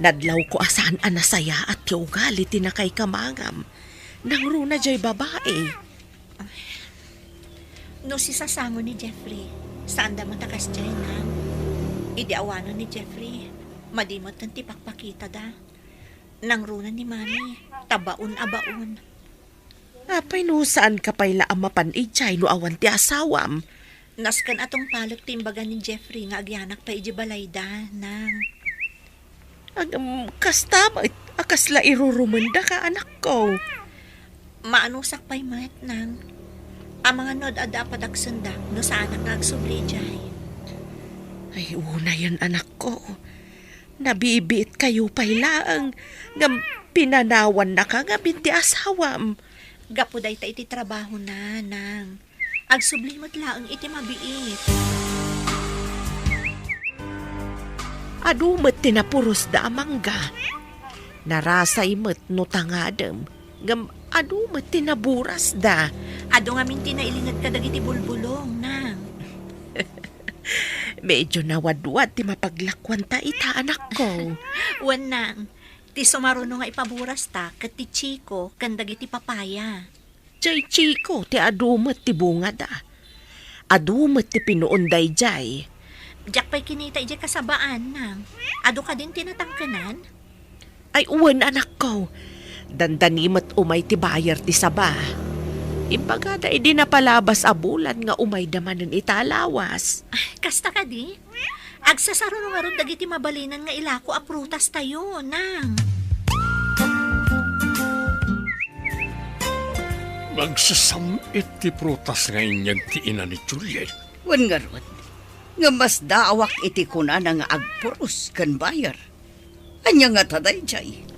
Nadlawko a saan a nasayaat ti ugali ti nakaikamangam. Nangruna jay babai. No sisasango ni Jeffrey, saanda met a kasdiay, Nang. Idi awanen ni Jeffrey, madi metten ti pakpakitada. Nangruna ni Mami, ta baon a baon. Apay no saanka pay la a mapan idiay no awan ti asawam? Nasken a tungpalek ti imbaga ni Jeffrey nga agyanak pay idiay balayda, Nang. Agam, kasta met a kasla irurumendaka, anakko. Maanusak pay met, Nang. Amangan no ad-adda a padagsendak no saanak nga agsubli idiay. Ay, unayen, anakko. Nabibiitkayo pay laeng, ngem pinanawannaka ngamin ti asawam. Gapu dayta iti trabahona, Nang. Agsubli met laeng iti mabiit. Adu met ti napurosda a mangga. Narasay met no tangadem, ngem adu met ti naburasda. Adu ngamin ti nailinged kadagiti bulbulong, Nang. Medyo nawadwad ti mapaglakuanta ita, anakko. Wen, Nang. Ti sumaruno nga ipaburasta ket ti chiko ken dagiti papaya. Jay chiko ti adu met ti bungada. Adu met ti pinuon dayjay. Diak pay kinita idiay kasabaan, Nang. Adu kadin ti natangkenan? Ay, wen, anakko. Dandani met umay ti bayer ti saba. Imbagada idi napalabas a bulan nga umayda manen ita a lawas. Ah, kasta kadi? Agsasaruno ngarud dagiti mabalinan nga ilako a prutastayo, Nang. Nagsasam-it ti prutas nga inyeg ti ina ni Juliet. Wen ngarud, nga masdaawak iti kunana nga agpuros ken bayer. Ania ngata dayjay?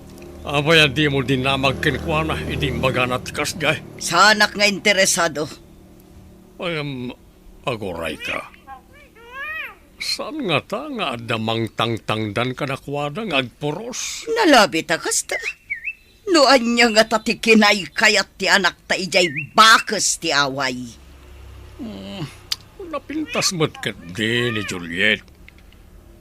Apay a dimo dinamag kenkuana idi imbagana ti kasdiay? Saanak nga interesado. Ngem, agurayka. Saan ngata nga adda mangtangtangdan kadakuada nga agpuros? Nalabi ta kasta. No ania ngata ti kinaykayat ti anakta idiay bakes ti away? Hmm, napintas met ketdi ni Juliet.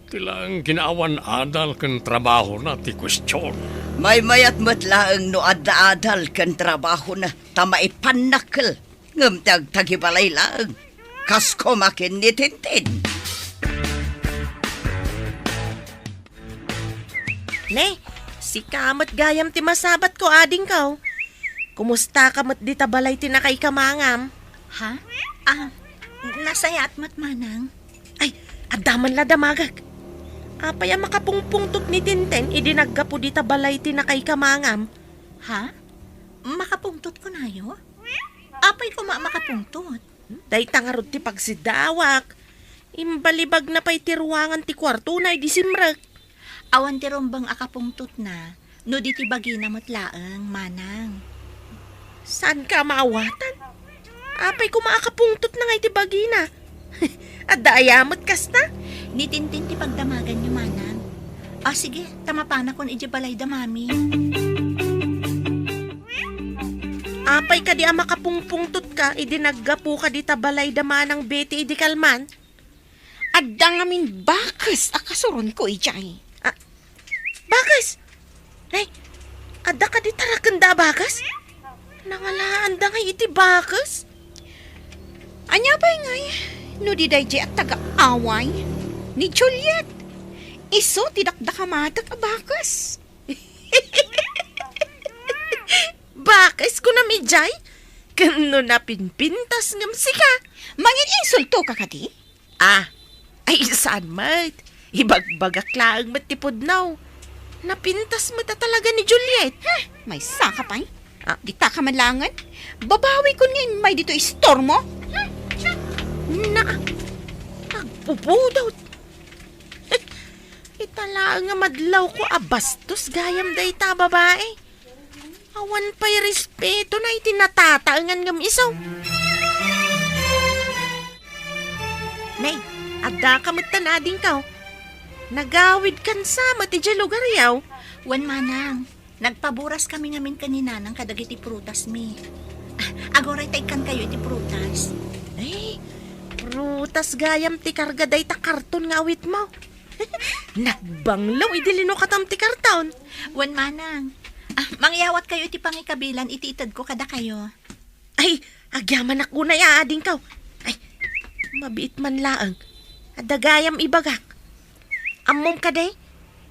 Ti laeng kinaawan adal ken trabahona ti kuestion. Maymayat met laeng no adda adal ken trabahona ta maipannakkel. Ngem ti agtagibalay laeng, kas kumakin ni Tintin. Ne, sika met gayam ti masabatko, adingko. Kumusta ka met dita balay ti nakaikamangam? Ha? Ah, nasayaat met, manang. Ay, adda man la damagek. Apay a makapungpungtot ni Tintin idi naggapu dita balay ti nakaikamangam? Ha? Makapungtot kunayo? Apay koma a makapungtot? Dayta ngarud ti pagsidawak. Imbalibagna pay ti ruangan ti kuartona idi simrek. Awan ti rumbeng a kapungtotna, no di ti bagina met laeng, manang. Saanka a maawatan? Apay koma a kapungtotna nga iti bagina? Adda aya met kasta? Ni Tintin ti pagdamaganyo, manang. Ah, sige, ta mapanakon idiay balayda, mami. Apay kadi a makapungpungtotka idi naggapuka dita balayda manang Betty idi kalman? Adda ngamin bakes a kasuronko idiay. Ah, bakes? Nay, adda kadi tarakenda a bakes? Nangalaanda ngay iti bakes? Ania pay ngay no di daydiay a taga-away ni Juliet? Isu ti dakdakamatek a bakes. Bakes kunam idiay? Ken no napinpintas ngem sika? Mangin-insultoka kadi? Ah, ay, saan met? Ibagbagak laeng met ti pudno. Napintas met a talaga ni Juliet. Huh, maysaka pay. Ah. Dita ka man laengen? Babawikon nga immay ditoy istormo. Hmm, siya. Na, agpupudot. Ita laeng nga madlawko a bastos gayam dayta a babai. Awan pay respetona iti natataengan ngem isu. Nay, addaka metten adingko. Nagawidkan sa met idiay lugaryo. Wen, manang, nagpaburas kami ngamin ken ni nanang kadagiti prutasmi. Ah, aguray ta ikkankayo iti prutas. Ay, prutas gayam ti karga dayta karton nga awitmo. Nagbanglo idi linukatam ti karton. Wen, manang. Ah, mangyawatkayo iti pangikabilan iti itedko kadakayo. Ay, agyamanak unay a adingko. Ay, mabiit man laeng. Adda gayam ibagak. Ammom kadi?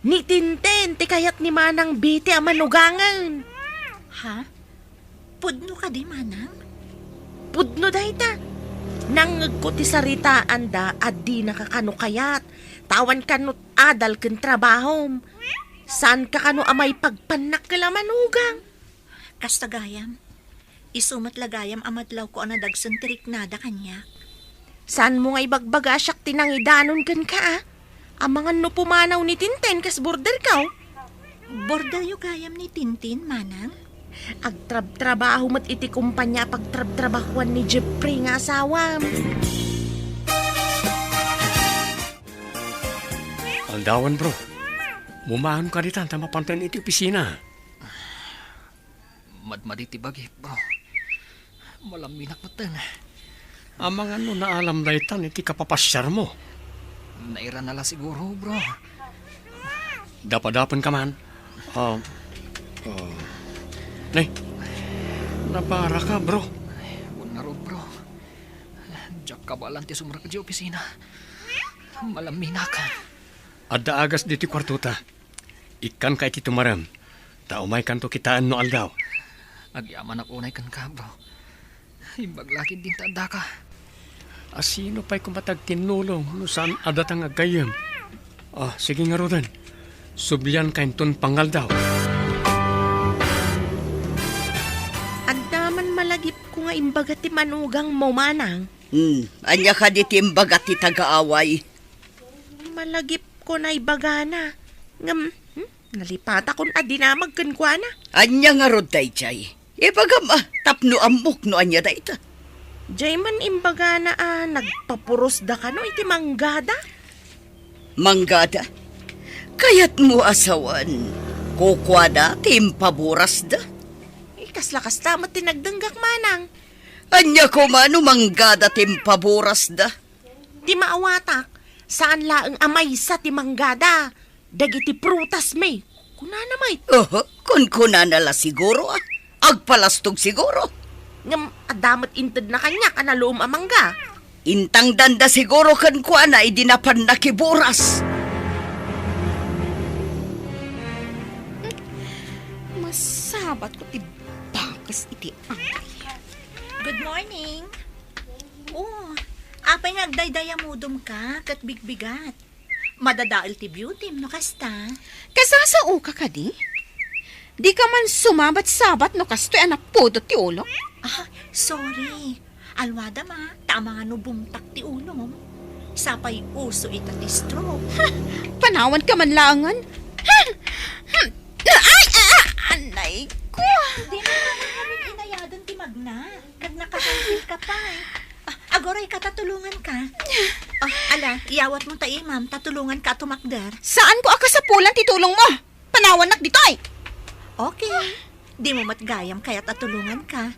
Ni Tintin ti kayat ni Manang Betty a manugangen. Ha? Pudno kadi, manang? Pudno dayta. Nangngegko ti saritaanda a dinaka kano kayat. Ta awan kano adal ken trabahom. Saanka kano a maipagpannak ken a manugang. Kasta gayam. Isu met la gayam a madlawko a nadagsen ti riknada kaniak. Saanmo nga ibagbaga a siak ti nangidanon kenka, a? Amangan no pumanaw ni Tintin kas borderko. Borderyo gayam ni Tintin, manang? Agtrabtrabaho met iti kompania a pagtrabtrabahoan ni Jeffrey nga asawam. Aldawan, bro. Mumaon ka ditan ta mapanten iti opisina. Madmadi ti bagik, bro. Malamminak metten. Amangan no naalam daytan iti kapapasiarmo. Nairana la siguro, bro. Dapadapen ka man. Ah, ah. Nay, nabara ka, bro. Ay, wen ngarud, bro. Diak kabaelan ti sumrek idiay opisina. Malamminak. Adda agas ditoy kuartota. Ikkanka iti tumarem, ta umaykanto kitaen no aldaw. Agyamanak unay kenka, bro. Imbag la ketdin ta addaka. A, sino pay koma ti agtinnulong no saan a datang aggayyem? Ah, sige ngaruden. Sublianka inton pangaldaw. Adda man malagipko nga imbaga ti manugangmo, manang. Hmm, ania kadi ti imbaga ti tagaaway? Malagipko nga ibagana. Ngem, hmm, nalipatakon a dinamag kenkuana. Ania ngarud daydiay? Ibagam a, tapno ammok no ania dayta. Diay man imbagana a nagpapurosda kano iti manggada. Manggada? Kayatmo a sawen, kukuada ti impaburasda? Eh, kasla kasta met ti nagdenggak, manang. Ania koma no manggada ti impaburasda? Ti maawatak, saan laeng a maysa ti manggada dagiti prutasmi. Kunana met. Oho, kunkunana la siguro, a. Agpalastog siguro. Ngem adda met intedna kaniak a naluom a mangga. Intangdanda siguro kenkuana idi napan nakiburas. Masabatko ti bakes iti amay. Good morning. Oh, apay nga agdaydayamudom ka ket bigbigat? Madadael ti beautym no kasta. Kasasaoka kadi? Dika man sumabat-sabat no kastoy a napudot ti ulom? Ah, sorry. Alwadam a, ta amangan no bumtak ti ulom. Sapay uso ita ti stroke. Ha! Panawanka man laengen. Ha! Hmm. Ay, ah, ah, anay ko. Di man kami inayadan ti magna. Kag nakahangkil ka pay. Ah, aguray ka, ta tulongan ka. Ah, ala, iyawat mo ta imam, ta tulongan ka a tumakder. Saan ko a kasapulan ti tulong mo? Panawannak ditoy! Okay. Di mo met gayam kayat a tulongan ka.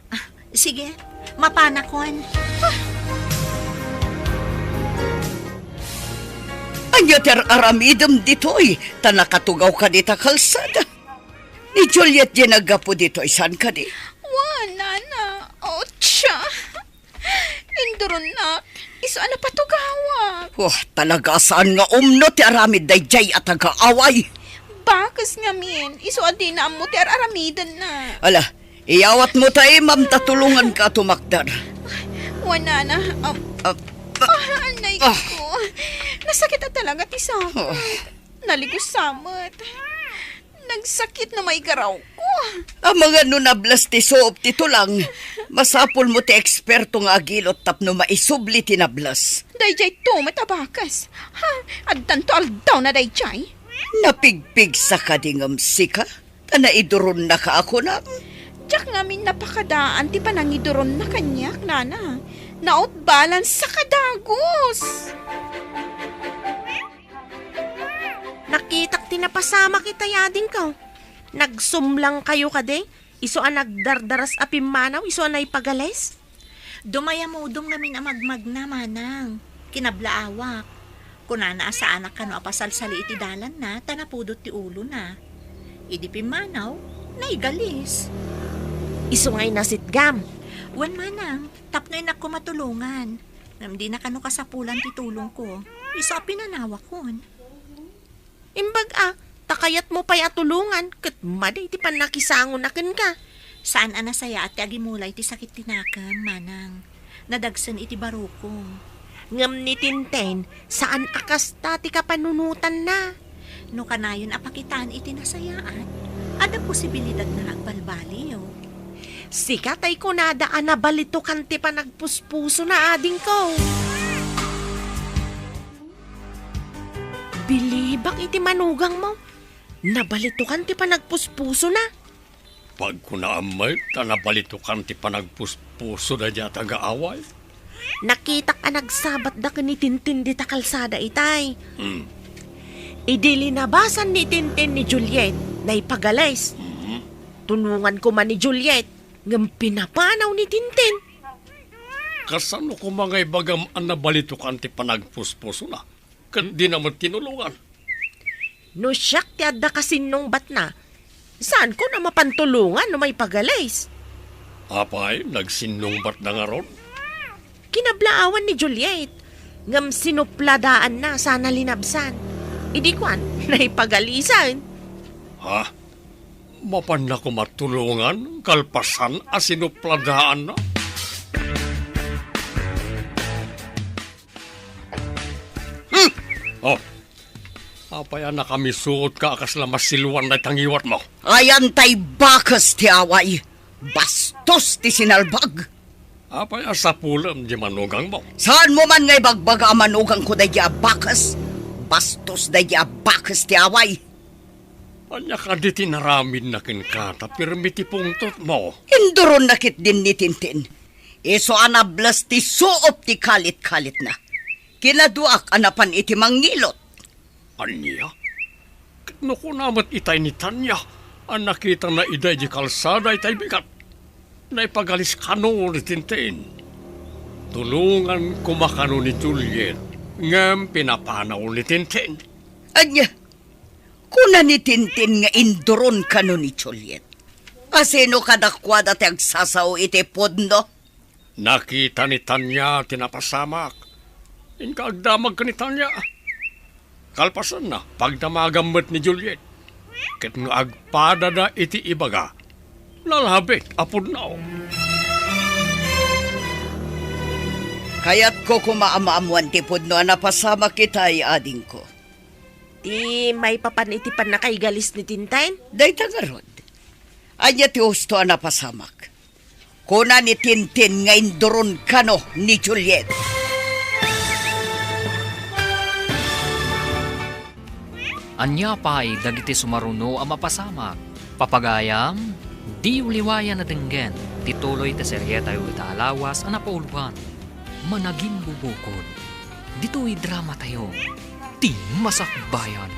Ah, sige, mapanakon. Ania ti ar-aramidem ditoy, ta nakatugaw ka dita kalsada? Ni Juliet diay naggapu ditoy, saan kadi? Wen, nana. Otsa. Induronnak, isu a napatugawak. Wah, talaga saan nga umno ti aramid daydiay a tagaaway. Bakes ngamin, isu a dina ammo ti ar-aramidenna. Ala, iyawat mo ta imam ta tulongan ka a tumakder. Wen, nana, um, Ah, ah, anay ah. Ko. Nasakit a talaga ti sakit. Ah. Naligusa met. Nagsakit no maigarawko. Amangan no nables ti suop ti tulang, masapulmo ti eksperto nga agilot tapno maisubli ti nables. Daydiayto met a bakes. Ha, addanto aldawna daydiay. Napigpigsa kadi ngem sika? Ta naiduronnaka a kunam? Diak ngamin napakadaan ti panangiduronna kaniak, nana. Nautbalansa ka dagus. Nakitak ti napasamak itay, adingko. Nagsumlang kayo kadi? Isu a nagdardaras a pimmanaw, isu a naipagalis? Dumayamudom ngamin a magmagna, manang. Kinablaawak. Kunana a saanak kano a pasalsali iti dalanna, ta napudot ti ulona. Idi pimmanaw, naigalis. Isu ngay nasitgam. Wen, manang, tapno innak koma tulongan. Ngem dina kano kasapulan ti tulongko. Isu a pinanawakon. Imbag a, ta kayatmo pay a tulongan, ket madi ti pannakisangona kenka. Saan a nasayaat ti agimula iti sakit ti nakem, manang. Nadagsen iti barukong. Ngem ni Tintin, saan a kasta ti kapanunotanna. No kanayon a pakitaan iti nasayaat, adda posibilidadna nga agbalbaliw. Sika tay kunada a nabalitokan ti panagpuspusona, adingko. Bilibak iti manugangmo. Nabalitokan ti panagpuspusona. Pagkunaam met ta nabalitokan ti panagpuspuso daydiay a taga-away. Nakitak a nagsabatda ken ni Tintin dita kalsada itay. Hmm. Idi linabasan ni Tintin ni Juliet, naipagalis. Hmm. Tulongan koma ni Juliet, ngem pinapanaw ni Tintin. Kasano koma nga ibagam a nabalitokan ti panagpuspusona? Ket dina met tinulongan. No siak ti adda kasinnungbatna, saanko a mapan tulongan no maipagalis. Apay, nagsinnungbatda ngarud? Kinablaawan ni Juliet, ngem sinupladaanna sana linabsan. Idi kuan, naipagalisan. Ha? Mapanna koma tulongan kalpasan a sinupladaanna? Hmm! Oh. Apay a nakamisuotka a kasla masiluan dayta ngiwatmo? Ayan tay bakes ti away. Bastos ti sinalbag. Apay a sapulem di manugangmo? Saanmo man nga ibagbaga a manugangko daydi a bakes? Bastos daydi a bakes ti away. Ania kadi ti naramidna kenka ta pirmi ti pungtotmo? Induronna ketdin ni Tintin. Isu a nables ti suop ti kalit-kalitna. Kinaduak a napan iti mangngilot. Ania? Ket no kuna met itay ni Tania a nakitana idiay kalsada itay bigat, naipagalis kano ni Tintin. Tulongan koma kano ni Juliet, ngem pinapanaw ni Tintin. Ania? Kuna ni Tintin nga induron kano ni Juliet. Asino kadakuada ti agsasao iti pudno? Nakita ni Tania ti napasamak. Inka agdamag ken ni Tania. Kalpasanna, pagdamagam met ni Juliet. Ket no agpadada iti ibaga, nalabit a pudno. Kayatko koma a maammoan ti pudno a napasamak itay, adingko. Ti maipapan iti pannakaigalis ni Tintin? Dayta ngarud. Ania ti husto a napasamak? Kuna ni Tintin nga induron kano ni Juliet. Ania pay dagiti sumaruno a mapasamak? Papagayam, diyo liwayan a denggen ti tuloy ti serietayo ita a lawas a napauloan, Managimbubukod. Ditoy dramatayo, Ti Masakbayan.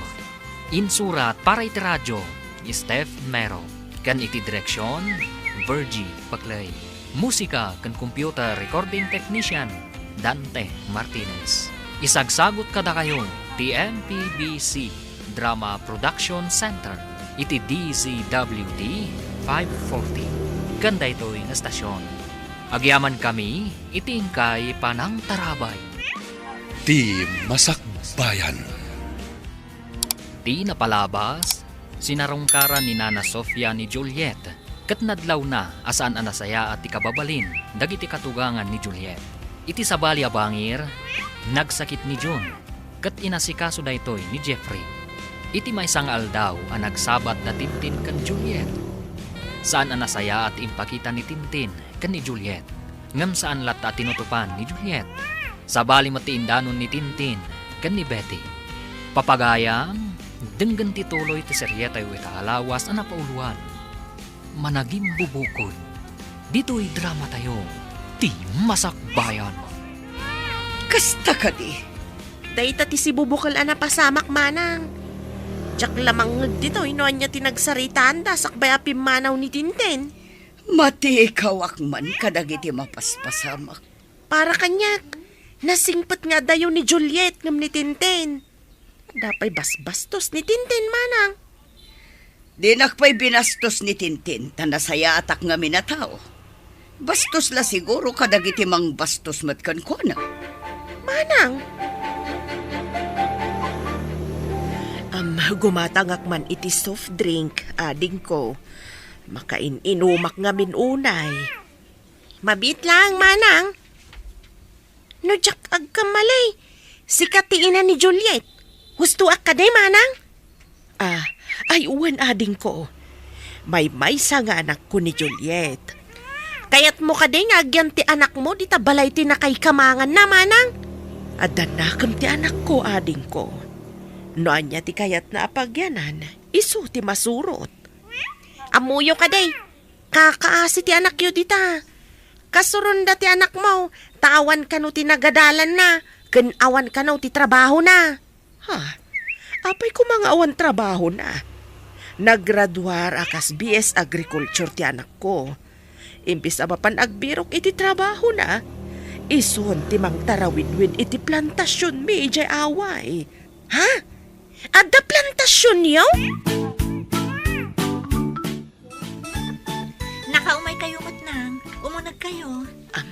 Insurat para iti radio, Steph Mero. Ken iti direksion, Virgie Paclay. Musika ken computer recording technician, Dante Martinez. Isagsagut kadakayo ti M P B C Drama Production Center iti D Z W T five forty. Ken daytoy nga estasion, agyamankami iti inkay panangtarabay. Ti Masakbayan. Ti napalabas, sinarungkaran ni Nana Sofia ni Juliet, ket nadlawna a saan a nasayaat ti kababalin dagiti katugangan ni Juliet. Iti sabali a bangir, nagsakit ni June, ket inasikaso daytoy ni Jeffrey. Iti maysa nga aldaw a nagsabat da Tintin ken Juliet. Saan a nasayaat ti impakita ni Tintin ken ni Juliet, ngem saan latta a tinutopan ni Juliet. Sabali met ti indanon ni Tintin ken ni Betty. Papagayam, denggen ti tuloy ti serietayo ita a lawas a napauloan. Managimbubukod. Ditoy dramatayo, ti Masakbayan. Kasta kadi? Dayta ti sibubukel a napasamak, manang. Diak la mangngeg ditoy no ania ti nagsaritaanda sakbay a pimmanaw ni Tintin. Matikawak man kadagiti mapaspasamak. Para kaniak, nasingpet nga adayo ni Juliet ngem ni Tintin. Adda pay basbastos ni Tintin, manang. Dinak pay binastos ni Tintin, ta nasayaatak ngamin a tao. Bastos la siguro kadagiti mangbastos met kenkuana. Manang! Am, gumatangak man iti soft drink, adingko. Makain-inumak ngamin unay. Mabiit laeng, manang. No diak agkamali, sika ti ina ni Juliet. Hustoak kadi, manang? Ah, ay, wen, adingko. Maymaysa nga anakko ni Juliet. Kayatmo kadi nga agyan ti anakmo dita balay ti nakaikamanganna, manang? Adda nakem ti anakko, adingko. No ania ti kayatna a pagyanan, isu ti masurot. Ammoyo kadi, kakaasi ti anakyo dita. Kasuronda ti anakmo, ta awan kano ti nagadalanna, ken awan kano ti trabahona. Ha? Apay koma nga awan trabahona? Nagraduar a kas B S Agriculture ti anakko. Imbes a mapan agbirok iti trabahona, isun ti mangtarawidwid iti plantasionmi idiay away. Ha? Adda plantasionyo? Nakaumay kayo met, nang. Umuneg kayo. Am,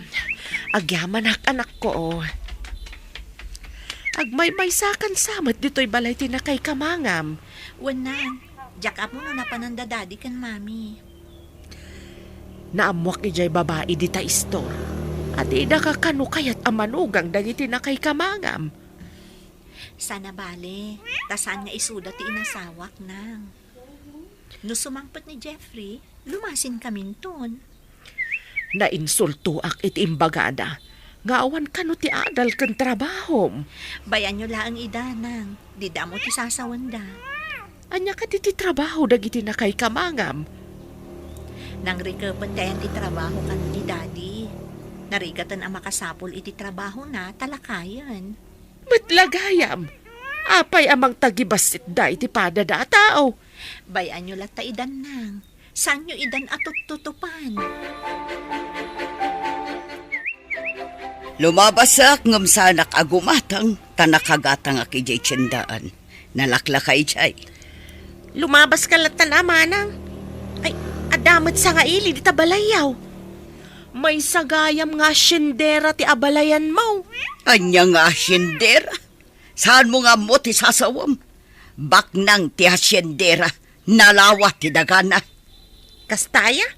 agyamanak, anakko. Agmaymaysakan sa met ditoy balay ti nakaikamangam. Wen, nang. Diak ammo no napananda Daddy ken Mami. Naammoak idiay babai dita istor. Adida ka kano kayat a manugang dagiti nakaikamangam. Saan a bale, ta saan nga isuda ti inasawak, nang. No sumangpet ni Jeffrey, lumasinkaminton. Nainsultoak iti imbagada nga awan kano ti adal ken trabahom. Bay-anyo laeng ida, nang. Dida ammo ti sasawenda. Ania kadi ti trabaho dagiti nakaikamangam? Nangrikepen ti ayan ti trabaho kano ni Daddy. Narigaten a makasapul iti trabahona ta lakayen. Met la gayam, apay a mangtagibasitda iti padada a tao? Bay-anyo latta idan, nang. Saanyo idan a tuttutupan? Lumabasak ngem saanak a gumatang, ta nakagatangak idiay tiendaan. Nalaklaka idiay. Lumabaska latta, manang. Ay, adda met sangaili dita balayyo. Maysa gayam nga haciendera ti abalayanmo. Ania nga haciendera? Saanmo nga ammo ti sasawem? Baknang ti haciendera, nalawa ti dagana. Kasta aya?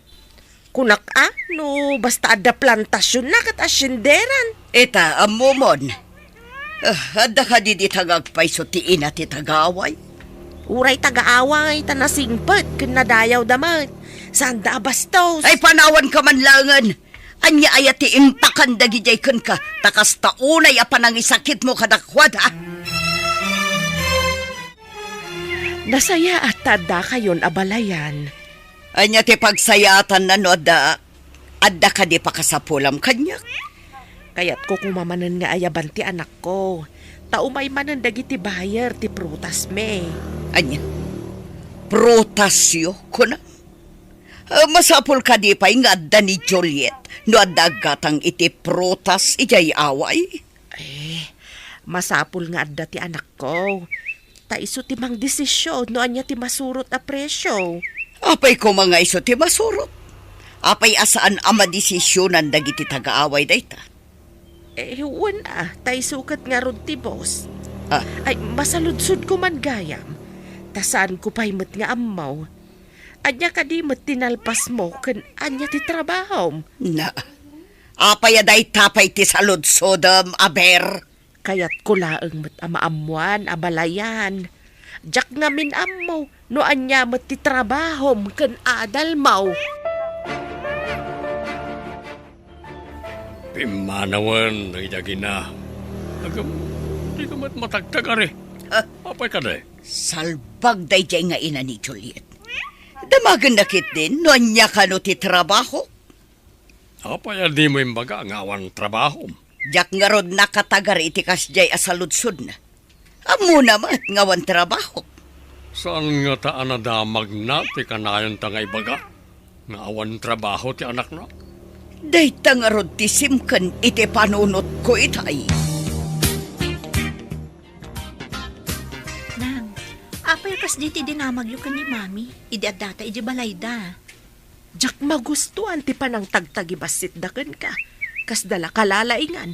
Kunak a, no basta adda plantasionna ket hacienderan. Ita, ammomon. Ah, adda kadi dita nga agpayso ti ina ti tagaaway? Uray tagaaway, ta nasingpet ken nadayawda met. Saanda a bastos. Ay, panawanka man laengen. Ania aya ti impakan dagidiay kenka, ta kasta unay a panangisakitmo kadakuada? Nasayaat ta addakayon a balayan. Ania ti pagsayaatanna no adda, adda kadi pakasapulam kaniak? Kayatko koma manen nga ayaban ti anakko. Ta umay manen dagiti buyer ti prutasmi. Ania? Prutasyo, kuna? Ah, masapul kadi pay nga adda ni Juliet no adda aggatang iti prutas idiay away? Eh, masapul nga adda ti anakko. Ta isu ti mangdesisyon no ania ti masurot a presio. Apay koma nga isu ti masurot? Apay a saan a madesisionan dagiti tagaaway dayta? Eh, wen a, ta isu ket ngarud ti boss. Ah. Ay, masaludsodko man gayam. Ta saanko pay met nga ammo. Ania kadi met ti nalpasmo ken ania ti trabahom? Na, apay a dayta pay ti saludsodem, aber? Kayatko laeng met a maammoan a balayan. Diak ngamin ammo no ania met ti trabahom ken adalmo. Pimmanawen, dagina. Agam, dika met matagtagari. Ah. Apay kadi? Salbag daydiay nga ina ni Juliet. Damagenna ketdin no ania kano ti trabaho. Apay a dimo imbaga nga awan trabahom? Diak ngarud nakatagar iti kasdiay a saludsodna. Ammona met nga awan trabaho. Saan ngata a nadamagna ti kanayonta nga ibaga nga awan trabaho ti anakna? Dayta ngarud ti simken iti panunotko itay. Nang, apay a kasdi ti dinamagyo ken ni Mami idi addata idiay balayda? Diak magustuan ti panangtagtagibassitda kenka. Kasda la kalalaingan.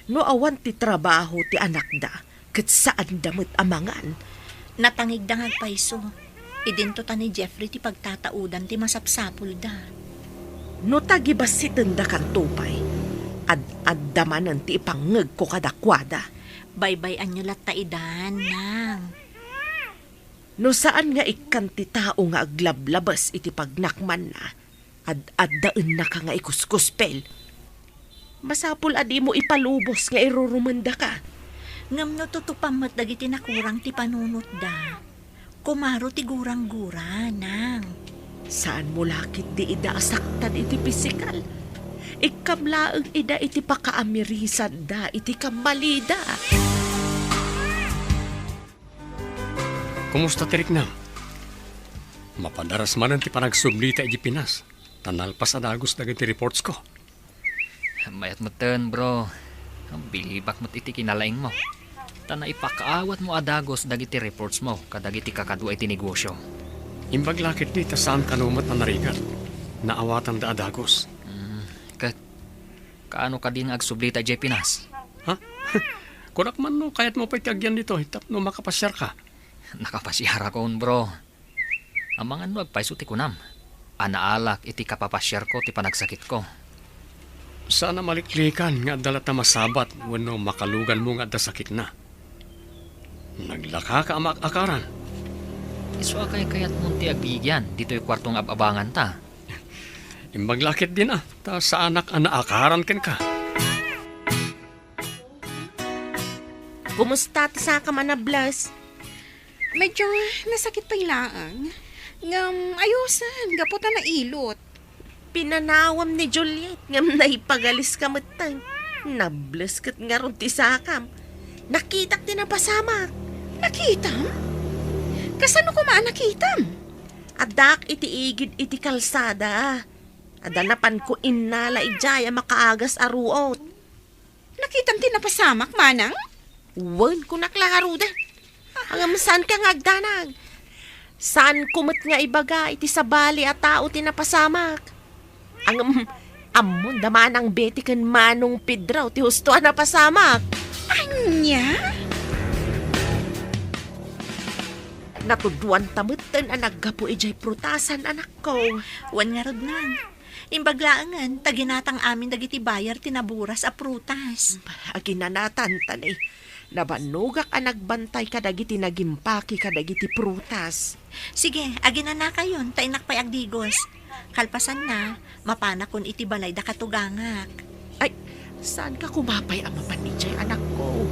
No awan ti trabaho ti anakda, ket saanda met a mangan. Natangigda nga agpayso. Idinto ta ni Jeffrey ti pagtataudan ti masapsapulda. No tagibassitendakanto pay, ad-adda manen ti ipangngegko kadakuada. Baybay-anyo latta idan, Nang. No saan nga ikkan ti tao nga aglablabes iti pagnakmanna, ad-addaennaka nga ikuskuspel. Masapul a dimo ipalubos nga irurumendaka. Ngem no tutupam met dagiti nakurang ti panunotda, kumaro ti gurang-gura, Nang. Saanmo la ketdi ida a saktan iti pisikal. Ikkam laeng ida iti pakaamirisanda iti kammalida. Kumusta ti riknam? Mapadaras manen ti panagsublita idiay Pinas, ta nalpas a dagus dagiti reportsko. Mayat metten, bro. Bilibak met iti kinalaingmo. Ta naipakaawatmo a dagus dagiti reportsmo kadagiti kakadua iti negosio. Imbag la ketdi ta saan kano met a narigat. Naawatanda a dagus. Mm, ket kaano kadi nga agsublita idiay Pinas? Ha? Kunak man no kayatmo pay ti agyan ditoy tapno makapasiarka. Nakapasiarakon, bro. Amangan no agpayso ti kunam a naalak iti kapapasiarko ti panagsakitko. Saan a maliklikan nga adda latta masabat wenno makaluganmo nga adda sakitna. Naglakaka a maak-akaran. Isu a kaykayatmon ti agbigian ditoy kuarto nga ab-abanganta. Imbag la ketdin a, ta saanak a naakaran kenka. Kumusta ti sakam a nables? Medyo nasakit pay laeng. Ngem ayosen, gapu ta nailot. Pinanawam ni Juliet, ngem naipagaliska metten. Nables ket ngarud ti sakam. Nakitak ti napasamak. Nakitam? Kasano koma a nakitam? Addaak iti igid iti kalsada. Adda napanko innala idiay a makaagas a ruot. Nakitam ti napasamak, manang? Wen, kunak la ngaruden. Ngem saanka nga agdanag. Saanko met nga ibaga iti sabali a tao ti napasamak. Ngem, ammon da Manang Betty ken Manong Pedro ti husto a napasamak. Ania? Natudoanta metten a naggapu idiay prutasan, anakko. Wen ngarud, Nang. Imbag laengen, ta ginatang amin dagiti buyer ti naburas a prutas. Aginanatan, ta ni, nabannogak a nagbantay kadagiti nagimpake kadagiti prutas. Sige, aginanakayon, ta innak pay agdigos. Kalpasanna, mapanakon iti balay da katugangak. Ay, saanka koma pay a mapan idiay, anakko?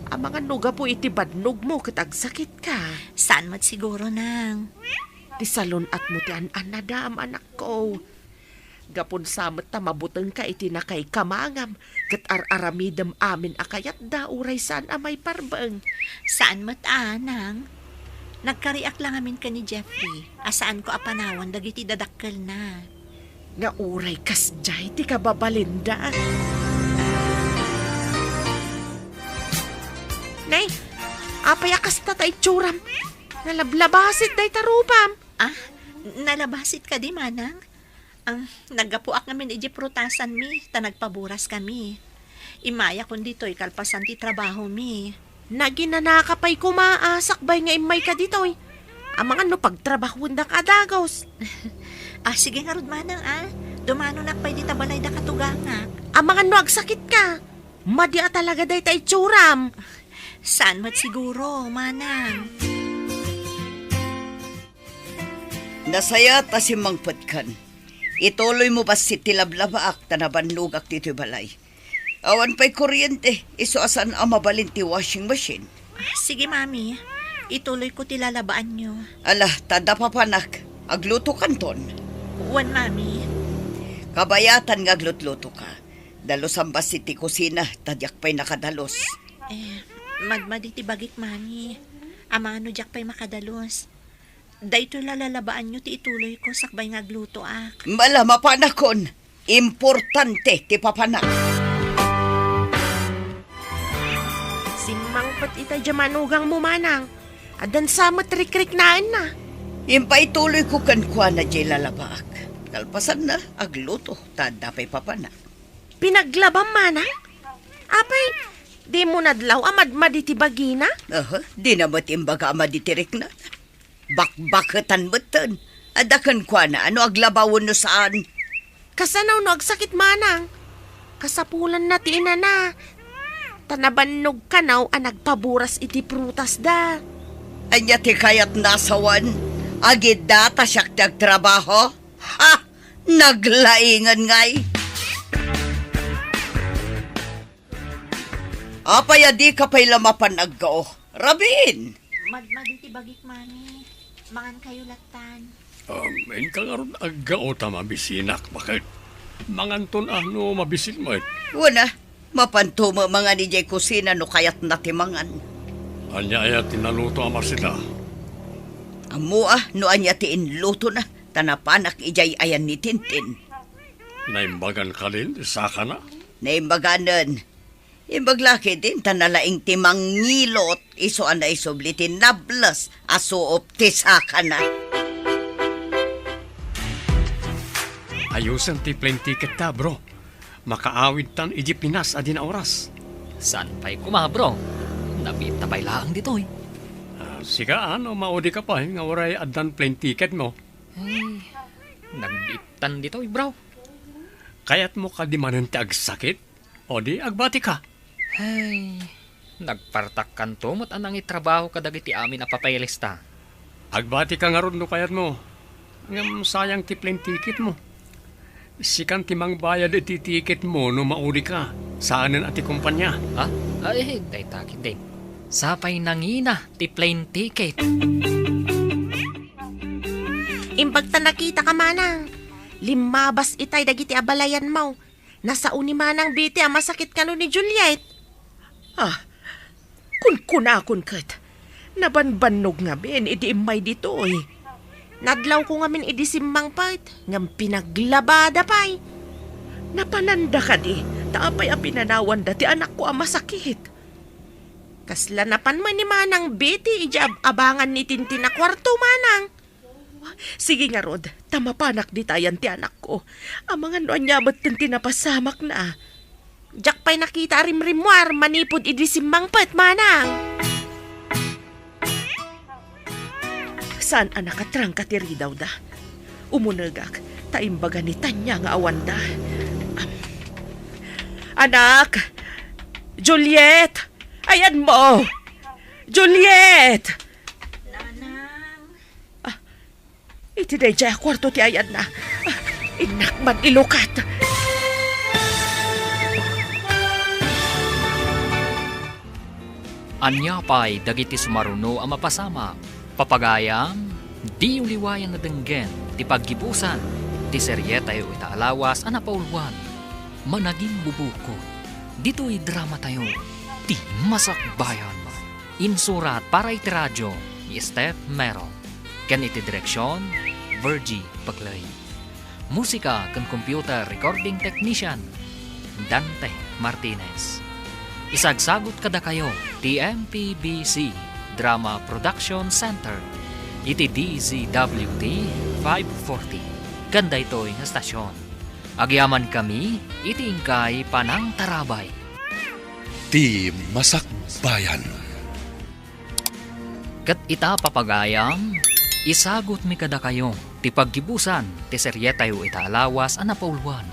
Amangan no gapu iti bannogmo ket agsakitka. Saan met siguro, Nang. Ti salun-atmo ti an-annadam, anakko. Gapun sa met ta mabutengka iti nakaikamangam, ket ar-aramidem amin a kayatda uray saan a maiparbeng. Saan met a, Nang. Nagkariak la ngamin ken ni Jeffrey a saanko a panawan dagiti dadakkelna. Nga uray kasdiay ti kababalinda. Nay, apay a kasta ta itsuram? Nalablabasit dayta rupam. Ah, nalabasit kadi, manang? Ah, naggapuak ngamin idiay prutasanmi, ta nagpaburas kami. Immayakon ditoy kalpasan ti trabahomi. Naginanaka pay koma a sakbay nga immayka ditoy. Amangan no pagtrabahuendak a dagus. Ah, sige ngarud, manang, ah. Dumanonak pay dita balay da katugangak. Amangan no agsakitka. Madi a talaga dayta itsuram. Saan met siguro, manang? Nasayaat a simmangpetkan. Ituloymo bassit ti lablabaak ta nabannogak ditoy balay. Awan pay kuryente, isu a saan a mabalin ti washing machine. Ah, sige, Mami. Ituloyko ti lalabaanyo. Ala, ta adda papanak, aglutokanton. Wen, Mami. Kabayatan nga aglutlutoka. Dalusan bassit ti kusina, ta diak pay nakadalus. Eh, madmadi ti bagik, Mami. Amangan no diak pay makadalus. Daytoy la lalabaanyo ti ituloyko sakbay nga aglutoak. Ala, mapanakon. Importante ti papanak. Simmangpet itay diay manugangmo, manang. Addan sa met rikriknaenna. Impaituloyko kenkuana diay lalabaak. Kalpasanna, agluto, ta adda pay papanak. Pinaglabam, manang? Apay, dimo nadlaw a madmadi ti bagina? Aha, dina met imbaga a madi ti rikna. Bakbaketan metten. Adda kenkuana no aglaba wenno saan. Kasano no agsakit, manang? Kasapulanna ti inana. Ta nabannog kano a nagpaburas iti prutasda. Ania ti kayatna a sawen? Agidda ta siak ti agtrabaho? Ha! Naglaingen ngay! Apay a dika pay la mapan aggao? Rabin! Madmadi ti bagik, Mami. Mangankayo lattan. Um, inka ngarud aggao ta mabisinak, baket? Manganton a no mabisin met. Wen a, mapanto met mangan idiay kusina no kayatna ti mangan. Ania aya ti naluto a Marcela? Ammo a no ania ti inlutona, ta napanak idiay ayan ni Tintin. Naimbagan kadin ti sakana? Naimbaganen. Imbag la ketdin ta nalaing ti mangilot, isu a naisubli ti nables a suop ti sakana. Ayusen ti plane ticket ta, bro. Makaawidtan idiay Pinas a dina oras. Saan pay koma, bro? Nabiitta pay laeng ditoy. Ah, sika, ano, maudi ka pay nga uray addan plane ticket mo? Ay, nagbiittan ditoy, bro. Kayatmo kadi manen ti agsakit? O di, agbatika. Ay, nagpartakkanto met a nangitrabaho kadagiti amin a papeles ta. Agbatika ngarud no kayatmo. Ngem sayang ti plane ticket mo. Sikan ti mangbayad iti ticket mo no maudi ka, saanen a ti kompania. Ha? Ay, dayta ketdin. Sapay nangina ti plane ticket. Imbag ta nakitaka, manang. Limmabas itay dagiti abalayanmo. Nasao ni Manang Betty a masakit kano ni Juliet. Ah, kunkunakon ket, nabanbannog ngamin idi immay ditoy. Nadlawko ngamin idi simmangpet, ngem pinaglabada pay. Napananda kadi, ta apay a pinanawanda ti anakko a masakit? Kasla napan met ni Manang Betty idiay ab-abangan ni Tintin a kuarto, manang. Sige ngarud, ta mapanak ditayan ti anakko. Amangan no ania metten ti napasamakna. Diak pay nakita a rimrimmuar manipud idi simmangpet, manang. Saan a nakatrangka ti ridawda. Umunegak, ta imbaga ni Tanya nga awanda. Am. Anak! Juliet! Ayanmo! Juliet! Nanang. Ah, iti daydiay a kuarto ti ayanna. Ah, innak man ilukat. Ania pay dagiti sumaruno a mapasamak? Papagayam, diyo liwayan a denggen ti paggibusan ti serietayo ita a lawas a napauluan, Managimbubukod. Ditoy dramatayo, ti Masakbayan. Insurat para iti radio ni Steph Merong, ken iti direksion, Virgie Paclay. Musika ken computer recording technician, Dante Martinez. Isagsagut kadakayo ti M P B C Drama Production Center iti D Z W T five forty ken daytoy nga stasyon. Agyamankami iti inkay panangtarabay. Ti Masakbayan. Ket ita, papagayam, isagutmi kadakayo ti paggibusan ti serietayo ita a lawas a napauluan,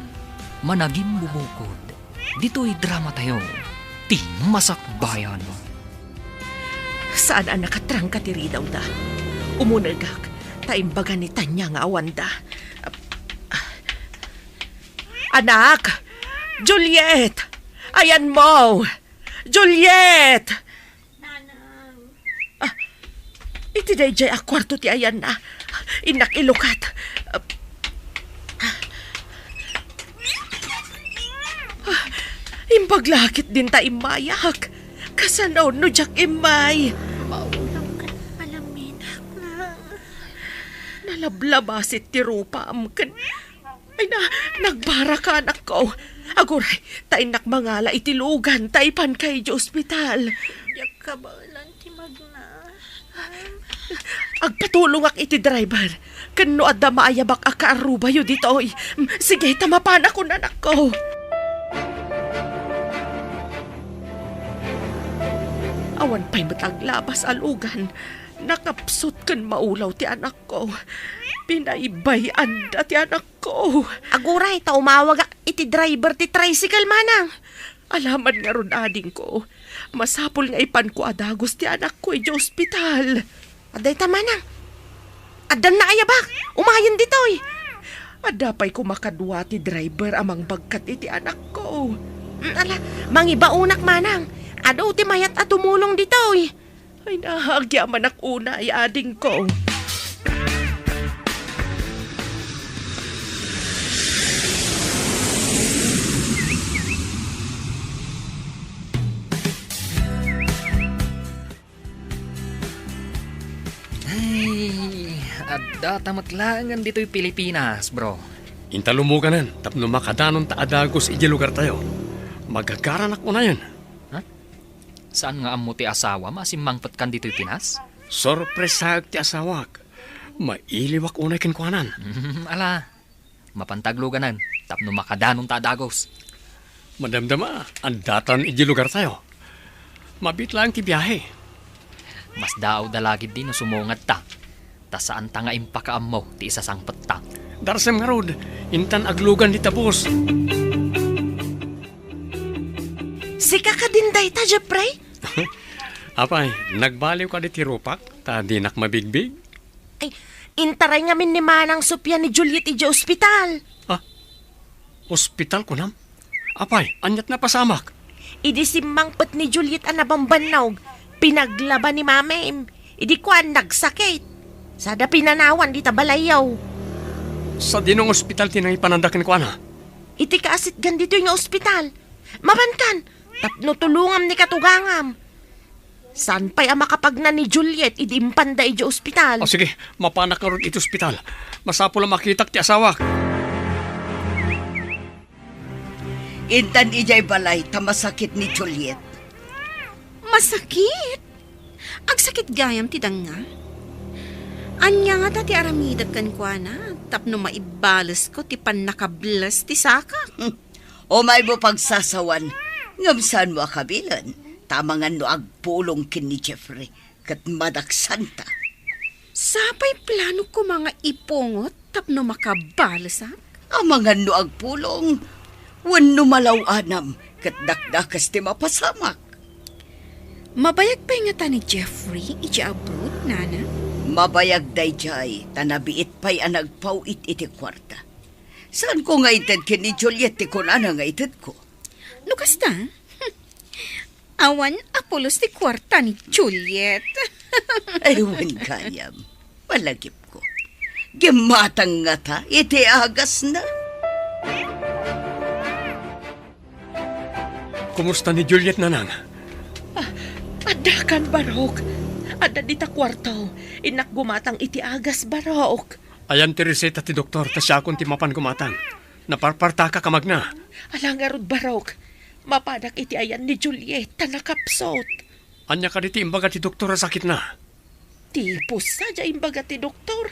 Managimbubukod, ditoy dramatayo, ti Masakbayan. Saan a nakatrangka ti ridawda. Umunegak, Ta imbaga ni Tanya nga awanda. Anak! Juliet! Ayanmo! Juliet! Nanang. Ah, iti daydiay a kuarto ti ayanna. Innak ilukat. Ah, imbag la ketdin ta immayak. Kasano no diak immay? Maulong ket malaminak na. Nalablabasit ti rupam ken Ay na, nagbaraka, anakko. Aguray, ta innak mangala iti lugan, ta ipanka idiay ospital. Diak kabaelan ti magna. Agpatulongak iti driver. Ken no adda maayabak a kaarrubayo ditoy. Sige, ta mapanakon, anakko. Awan pay met aglabas a lugan. Nakapsut ken maulaw ti anakko. Pinaybay-anda ti anakko. Aguray, ta umawagak iti driver ti tricycle, manang. Alaman ngarud, adingko. Masapul nga ipanko a dagus ti anakko idiay ospital. Adda ita, manang. Addan naayabak. Umayen ditoy. Adda pay koma kadua ti driver a mangbagkat iti anakko. Mm, ala, mangibaonak, manang. Adu ti mayat a tumulong ditoy. Ay, naagyamanak unay, adingko. Ay, adda ta met laengen ditoy Pilipinas, bro. Inta lumuganen tapno makadanonta a dagus idiay lugartayo. Magagaranak unayen. Ha? Saan nga ammo ti asawam a simmangpetkan ditoy Pinas? Sorpresaek ti asawak. Mailiwak unay kenkuanan. Ala, mapanta agluganen tapno makadanonta a dagus. Madamdama, addatan idiay lugartayo. Mabiit laeng ti biahe. Mas daawda la ketdi no sumungadta. Ta saanta nga impakaammo ti isasangpetta. Darsem ngarud, intan aglugan dita bus. Sika kadin dayta, Jeffrey? Apay, nagbaliwka ditoy rupak, ta dinak mabigbig? Ay, intaray ngamin ni Manang Sofia ni Juliet idiay ospital. Ah, ospital kunam? Apay, aniat napasamak? Idi simmangpet ni Juliet a nabambannog, pinaglaba ni Mamim. Idi kuan, nagsakit. Sada pinanawan dita balayyo. Sadino nga ospital ti nangipananda kenkuana? Iti kaasitgan ditoy nga ospital. Mapankan, tapno tulongam ni katugangam. Saan pay a makapagna ni Juliet idi impanda idiay ospital? O sige, mapanak ngarud iti ospital. Masapul a makitak ti asawak. Intan idiay balay ta masakit ni Juliet. Masakit? Agsakit gayam ti danga? Ania ngata ti aramidek kenkuana tapno maibalesko ti pannakables ti sakak? Umaymo pagsasawan, ngem saanmo a kabilen, ta amangan no agpulong ken ni Jeffrey, ket madaksanta. Sapay plano koma nga ipungot tapno makabalesak? Amangan no agpulong, wenno malaw-anam, ket dakdakes ti mapasamak. Mabayag pay ngata ni Jeffrey idiay abroad, Nana? Mabayag daydiay, ta nabiit pay a nagpaw-it iti kuarta. Saanko nga ited ken ni Juliet ti kunana nga itedko. No kasta, awan a pulos ti kuarta ni Juliet. Ay, wen gayam. Malagipko. Gimmatang ngata iti agasna. Kumusta ni Juliet, Nanang? Ah, addakan, Barok. Adda dita kuarto. Innak gumatang iti agas, Barok. Ayan ti reseta ti doktor, ta siakon ti mapan gumatang. Naparpartaka kamagna. Ala ngarud, Barok. Mapanak iti ayan ni Juliet, ta nakapsut. Ania kadi ti imbaga ti doktor a sakitna? Tipos sadiay imbaga ti doktor.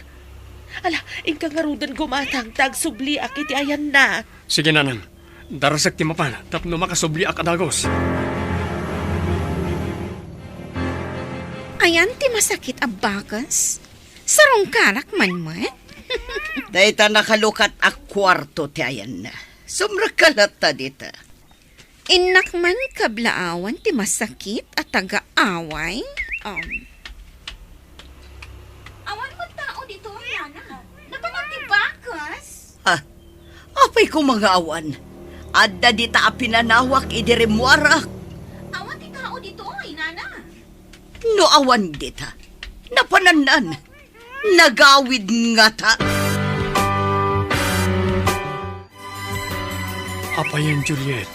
Ala, inka ngaruden gumatang ta agsubliak iti ayanna. Sige, Nanang. Darasek ti mapan tapno makasubliak a dagus. Ayan ti masakit a bakes? Sarungkarak man met? Dayta nakalukat a kuarto ti ayanna. Sumrekka latta dita. Innak man kablaawan ti masakit a tagaaway. Um, awan met tao ditoy. Ah, apay koma nga awan? Adda dita a pinanawak idi rimmuarak. Awan ti tao ditoy, nana. No awan dita, napanannan. Nagawid ngata. Apayen, Juliet,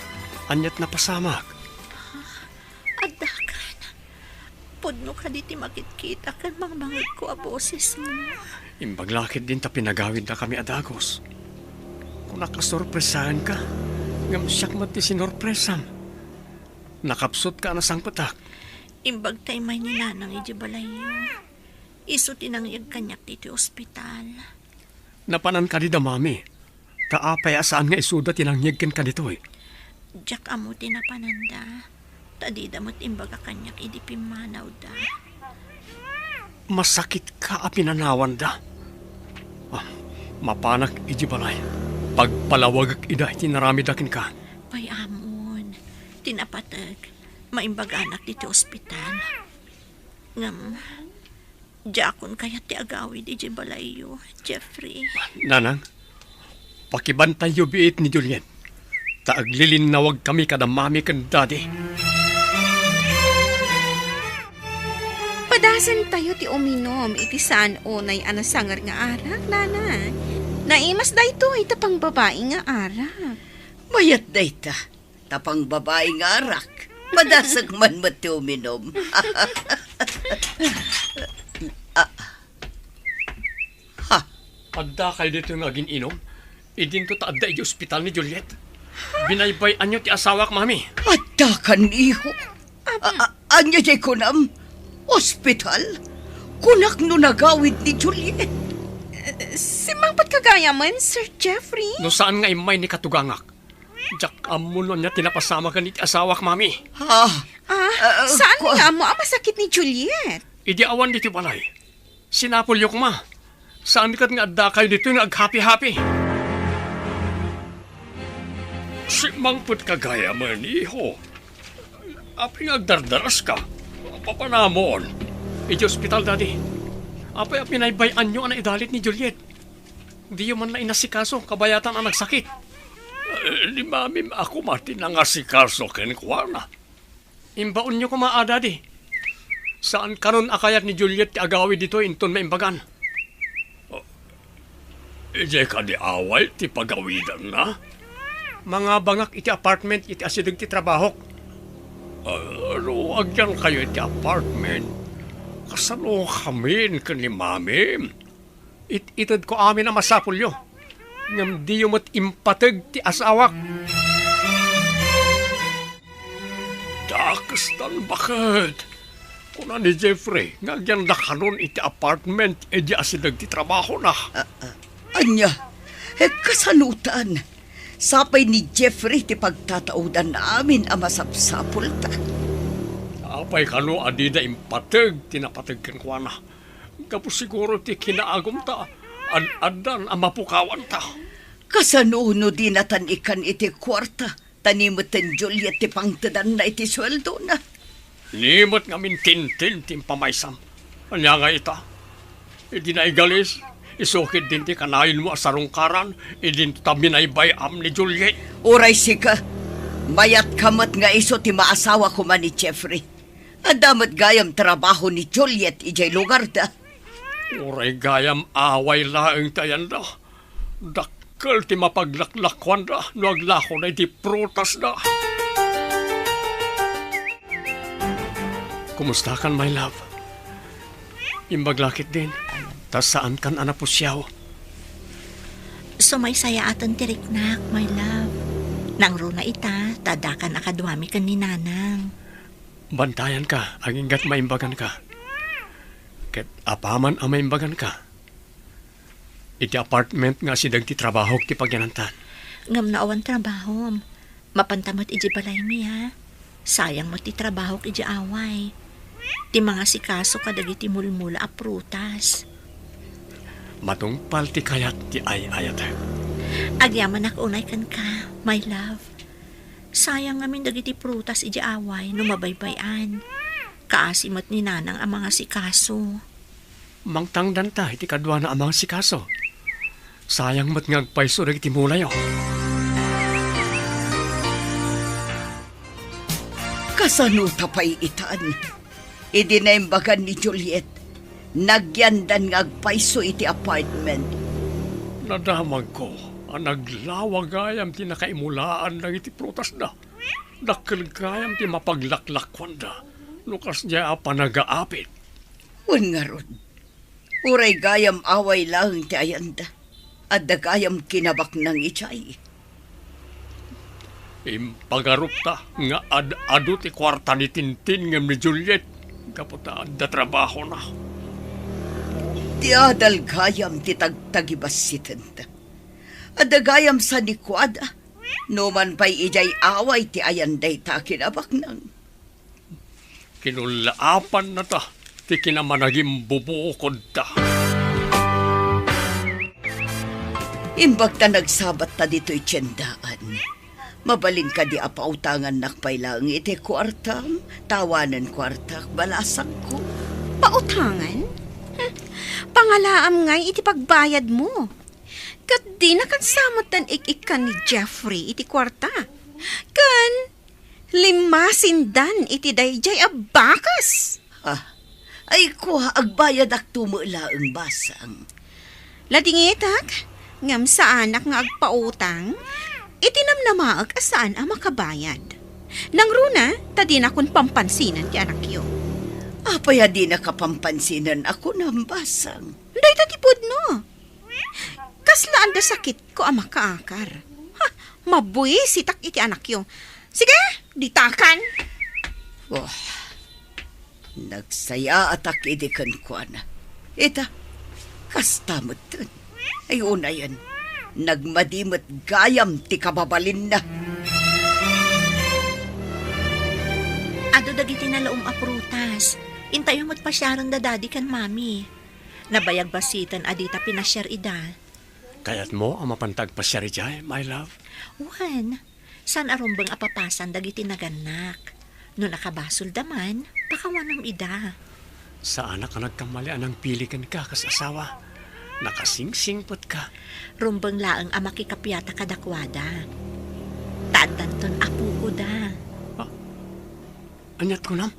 ania't napasamak? Addakan. Pudno kadi ti makitkita ken mangmangegko a bosesmo. Imbag la ketdin ta pinagawiddakami a dagus. Kunak a sorpresaenka, ngem siak met ti sinorpresam. Nakapsutka a nasangpetak. Imbag ta immay ni Nanang idiay balayyo. Isu ti nangyeg kaniak ditoy ospital. Napanan kadi da Mami? Ta apay a saan nga isuda ti nangyeg kenka ditoy? Diak ammo ti napananda, ta dida met imbaga kaniak idi pimmanawda. Masakitka a pinanawanda. Ah, mapanak idiay balay. Pagpalawagek ida iti inaramidda kenka. Pay ammon, ti napateg, maimbaganak ditoy ospital. Ngem, diakon kayat ti agawid idiay balayyo, Jeffrey. Nanang, pakibantayyo biit ni Juliet, ta aglilinnawagkami kada Mami ken Daddy. Padasentayo ti uminum iti saan unay a nasanger nga arak, Nanang. Naimas daytoy ta pangbabai nga arak. Mayat dayta. Ta pangbabai nga arak, madasek man met ti uminum. Ah. Ha? Addakayo ditoy nga agin-inum? Idinto ta adda idiay ospital ni Juliet. Binaybay-anyo ti asawak, Mami. Addakan, iho. A-, a-, ania diay kunam? Ospital? Kunak no nagawid ni Juliet. Simmangpetka gayam, Sir Jeffrey? No saan nga immay ni katugangak, diak ammo no ania ti napasamagen iti asawak, Mami. Ah, Ah, ah, saan ko- nga ammo a masakit ni Juliet? Idi awan ditoy balay, sinapulyo koma. Saan ket nga addakayo ditoy nga aghapi-hapi. Simmangpetka gayam, iho. Apay nga agdardaraska? Papanamon. Idiay ospital, Daddy. Apay a binaybay-anyo a naidalit ni Juliet? Diyo man la inasikaso kabayatan a nagsakit. Eh, ni Mamim a koma ti nangasikaso kenkuana. Imbaonyo koma a, Daddy. Saan kanon a kayat ni Juliet ti agawid ditoy inton maimbagan. Oh, idiay kadi away ti pagawidanna? Mangabangak iti apartment iti asideg ti trabahok. Ah, no agyankayo iti apartment, kasanokamin ken ni Mamim? It-itedko amin a masapulyo, ngem diyo met impateg ti asawak. Dakestan baket, kuna ni Jeffrey nga agyandakanon iti apartment idiay asideg ti trabahona. Ah, ah, ania? Eh, kasanotan? Sapay ni Jeffrey ti pagtataudan amin a masapsapulta. Apay kano a dida impateg ti napateg kenkuana? Gapu siguro ti kinaagumta, ad-addan a mapukawanta. Kasano no dinatan ikkan iti kuarta, ta ni metten Juliet ti pangtedanna iti sueldona? Ni met ngamin tintin ti impamaysam. Ania nga ita? Idi naigalis, isu ketdin ti kanayon mo a sarungkaran, idinto ta binaybay-am ni Juliet. Uray sika, mayatka met nga isu ti maasawa koma ni Jeffrey. Adda met gayam trabaho ni Juliet idiay lugarda. Uray gayam away laeng ti ayanda. Dakkel ti mapaglaklakuanda no aglakona iti prutasda. Kumustakan, my love? Imbag la ketdin, ta saankan a napusiaw. Sumaysayaaten ti riknak, my love. Nangruna ita, ta addakan a kaduami ken ni Nanang. Bantayanka, agingga't maimbaganka. Ket apaman a maimbaganka, iti apartment nga asideg ti trabahok ti pagyanantan. Ngem no awan trabahom, mapanta met idiay balaymi, a? Sayang met ti trabahok idiay away. Ti mangasikaso kadagiti mulmula a prutas. Matungpal ti kayat ti ay-ayatek. Agyamanak unay kenka, my love. Sayang ngamin dagiti prutas idiay away no mabaybay-an. Kaasi met ni Nanang a mangasikaso. Mangtangdanta iti kaduana a mangasikaso. Sayang met nga agpayso dagiti mulayo. Kasano ta pay itan? Idi naimbagan ni Juliet, nagyandan nga agpayso iti apartment. Nadamagko a naglawa gayam ti nakaimulaan dagiti prutasda. Dakkel gayam ti mapaglaklakuanda no kasdiay a panagaapit. Wen ngarud, uray gayam away laeng ti ayanda, adda gayam kinabaknang idiay. Impagarupta nga ad-adu ti kuarta ni Tintin ngem ni Juliet gapu ta adda trabahona. Ti adal gayam ti tagtagibassitenta. Adda gayam sanikuada, numan pay idiay away ti ayan dayta a kinabaknang. Kinullaapanna ta ti kinamanagimbubukodta. Imbag ta nagsabatta ditoy tiendaan, mabalin kadi a pautangannak pay laeng iti kuartam, ta awanen kuartak, balasangko? Pautangan? Hm, pangalaam ngay iti pagbayadmo. Ket dinakan sa metten ik-ikkan ni Jeffrey iti kuarta. Ken limmasindan iti daydiay a bakas. Ah, ay kua, agbayadakto met laeng, basang. Ladingitak, ngem saanak nga agpautang iti namnamaek a saan a makabayad. Nangruna, ta dinakon pampansinan ti anakyo. Apay a dinaka pampansinan a kunam, basang? Dayta ti pudno. Kasla adda sakitko a makaakar. Ha, mabuisitak iti anakyo. Sige, ditakan! Oh, nagsayaatak idi kenkuana. Ita, kasta metten. Ay, unayen, nagmadi met gayam ti kababalinna. Adu dagiti nalaom a prutas. Intayo met pasiaren da Daddy ken Mommy. Nabayag bassiten a dita pinasiar ida. Kayatmo a mapanta agpasiar idiay, my love? Wen, saan a rumbeng a papasan dagiti nagannak. No nakabasolda man, pakawanem ida. Saanak a nagkammali a nangpili kenka kas asawa. Nakasingsingpetka. Rumbeng laeng a makikapiata kadakuada. Ta addanton apokoda. Ah, aniat kunam?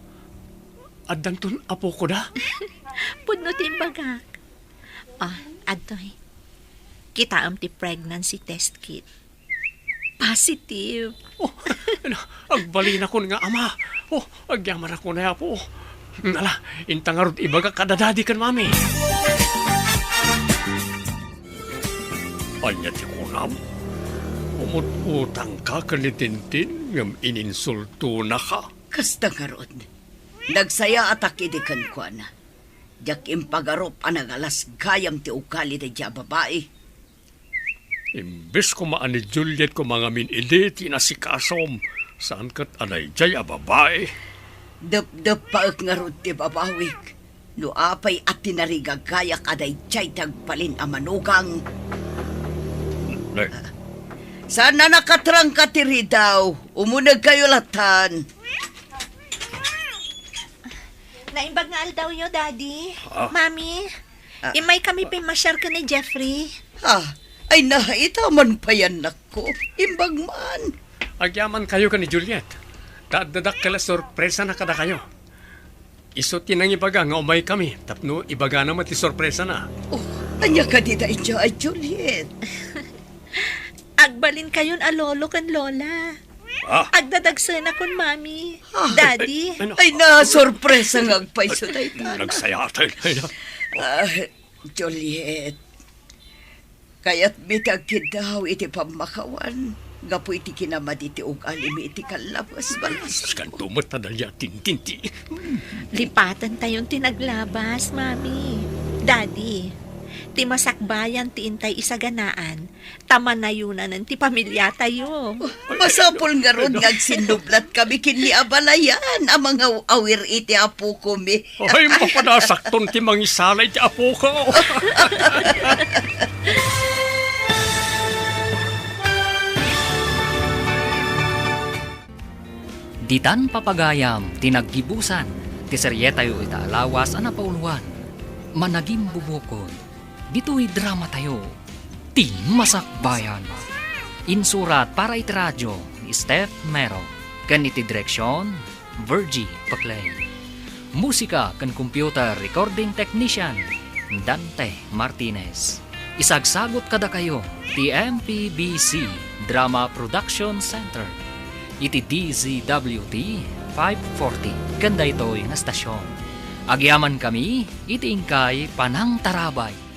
Addanton apokoda? Pudno ti imbagak. Ah, adtoy. Kitaem ti pregnancy test kit. Positive. Oh, na, agbalinakon nga ama. Oh, agyamanakon a Apo. Ala, inta ngarud ibagak kada Daddy ken Mommy. Ania ti kunam? Umut-utangka ken ni Tintin ngem ininsultonaka. Kasta ngarud, nagsayaatak idi kenkuana. Diak impagarup a nagalas gayam ti ugali daydiay a babai. Imbes koma a ni Juliet koma ngamin idi ti inasikasom, saan ket a daydiay a babai. Depdeppaek ngarud ti babawik no apay a tinarigagayak a daydiay ti agbalin a manugang. Nay. Saan a nakatrangka ti ridaw, umunegkayo latan. Naimbag nga aldawyo, Daddy. Ah. Mami, ah, immaykami pimmasiar ken ni Jeffrey. Ah, ay, naitaman pay annakko. Imbag man. Agyamankayo ken ni Juliet. Ta adda dakkel a sorpresana kadakayo. Isu ti nangibaga nga umaykami tapno ibagana met ti sorpresana. Oh, ania kadi daydiay, Juliet? Agbalinkayon a lolo ken lola. Ah. Agdadagsenakon, Mami. Ah. Daddy. Ay, na, sorpresa nga agpayso dayta. Nagsayaaten. Ah, Juliet, kayatmi ti agkiddaw iti pammakawan gapu iti kinamadi ti ugalimi iti kallabas, balas. Kaskanto met ta dayta tintinti. Lipatentayon ti naglabas, Mami. Daddy, ti masakbayan ti intay isaganaan, ta manayonanen ti pamiliatayo. Masapul ngarud nga agsinnublatkami ken ni abalayan a mangaw-awir iti apokomi. Ay, mapanasakton ti mangisala iti apoko. Ditan papagayam ti naggibusan ti serietayo ita a lawas a napauluan, Managimbubukon. Ditoy dramatayo, Ti Masakbayan. Insurat para iti radyo ni Steph Mero, ken iti direksion, Virgie Paclay. Musika ken computer recording technician, Dante Martinez. Isagsagut kadakayo ti M P B C Drama Production Center iti D Z W T five forty ken daytoy nga stasyon. Agyamankami iti inkay panangtarabay.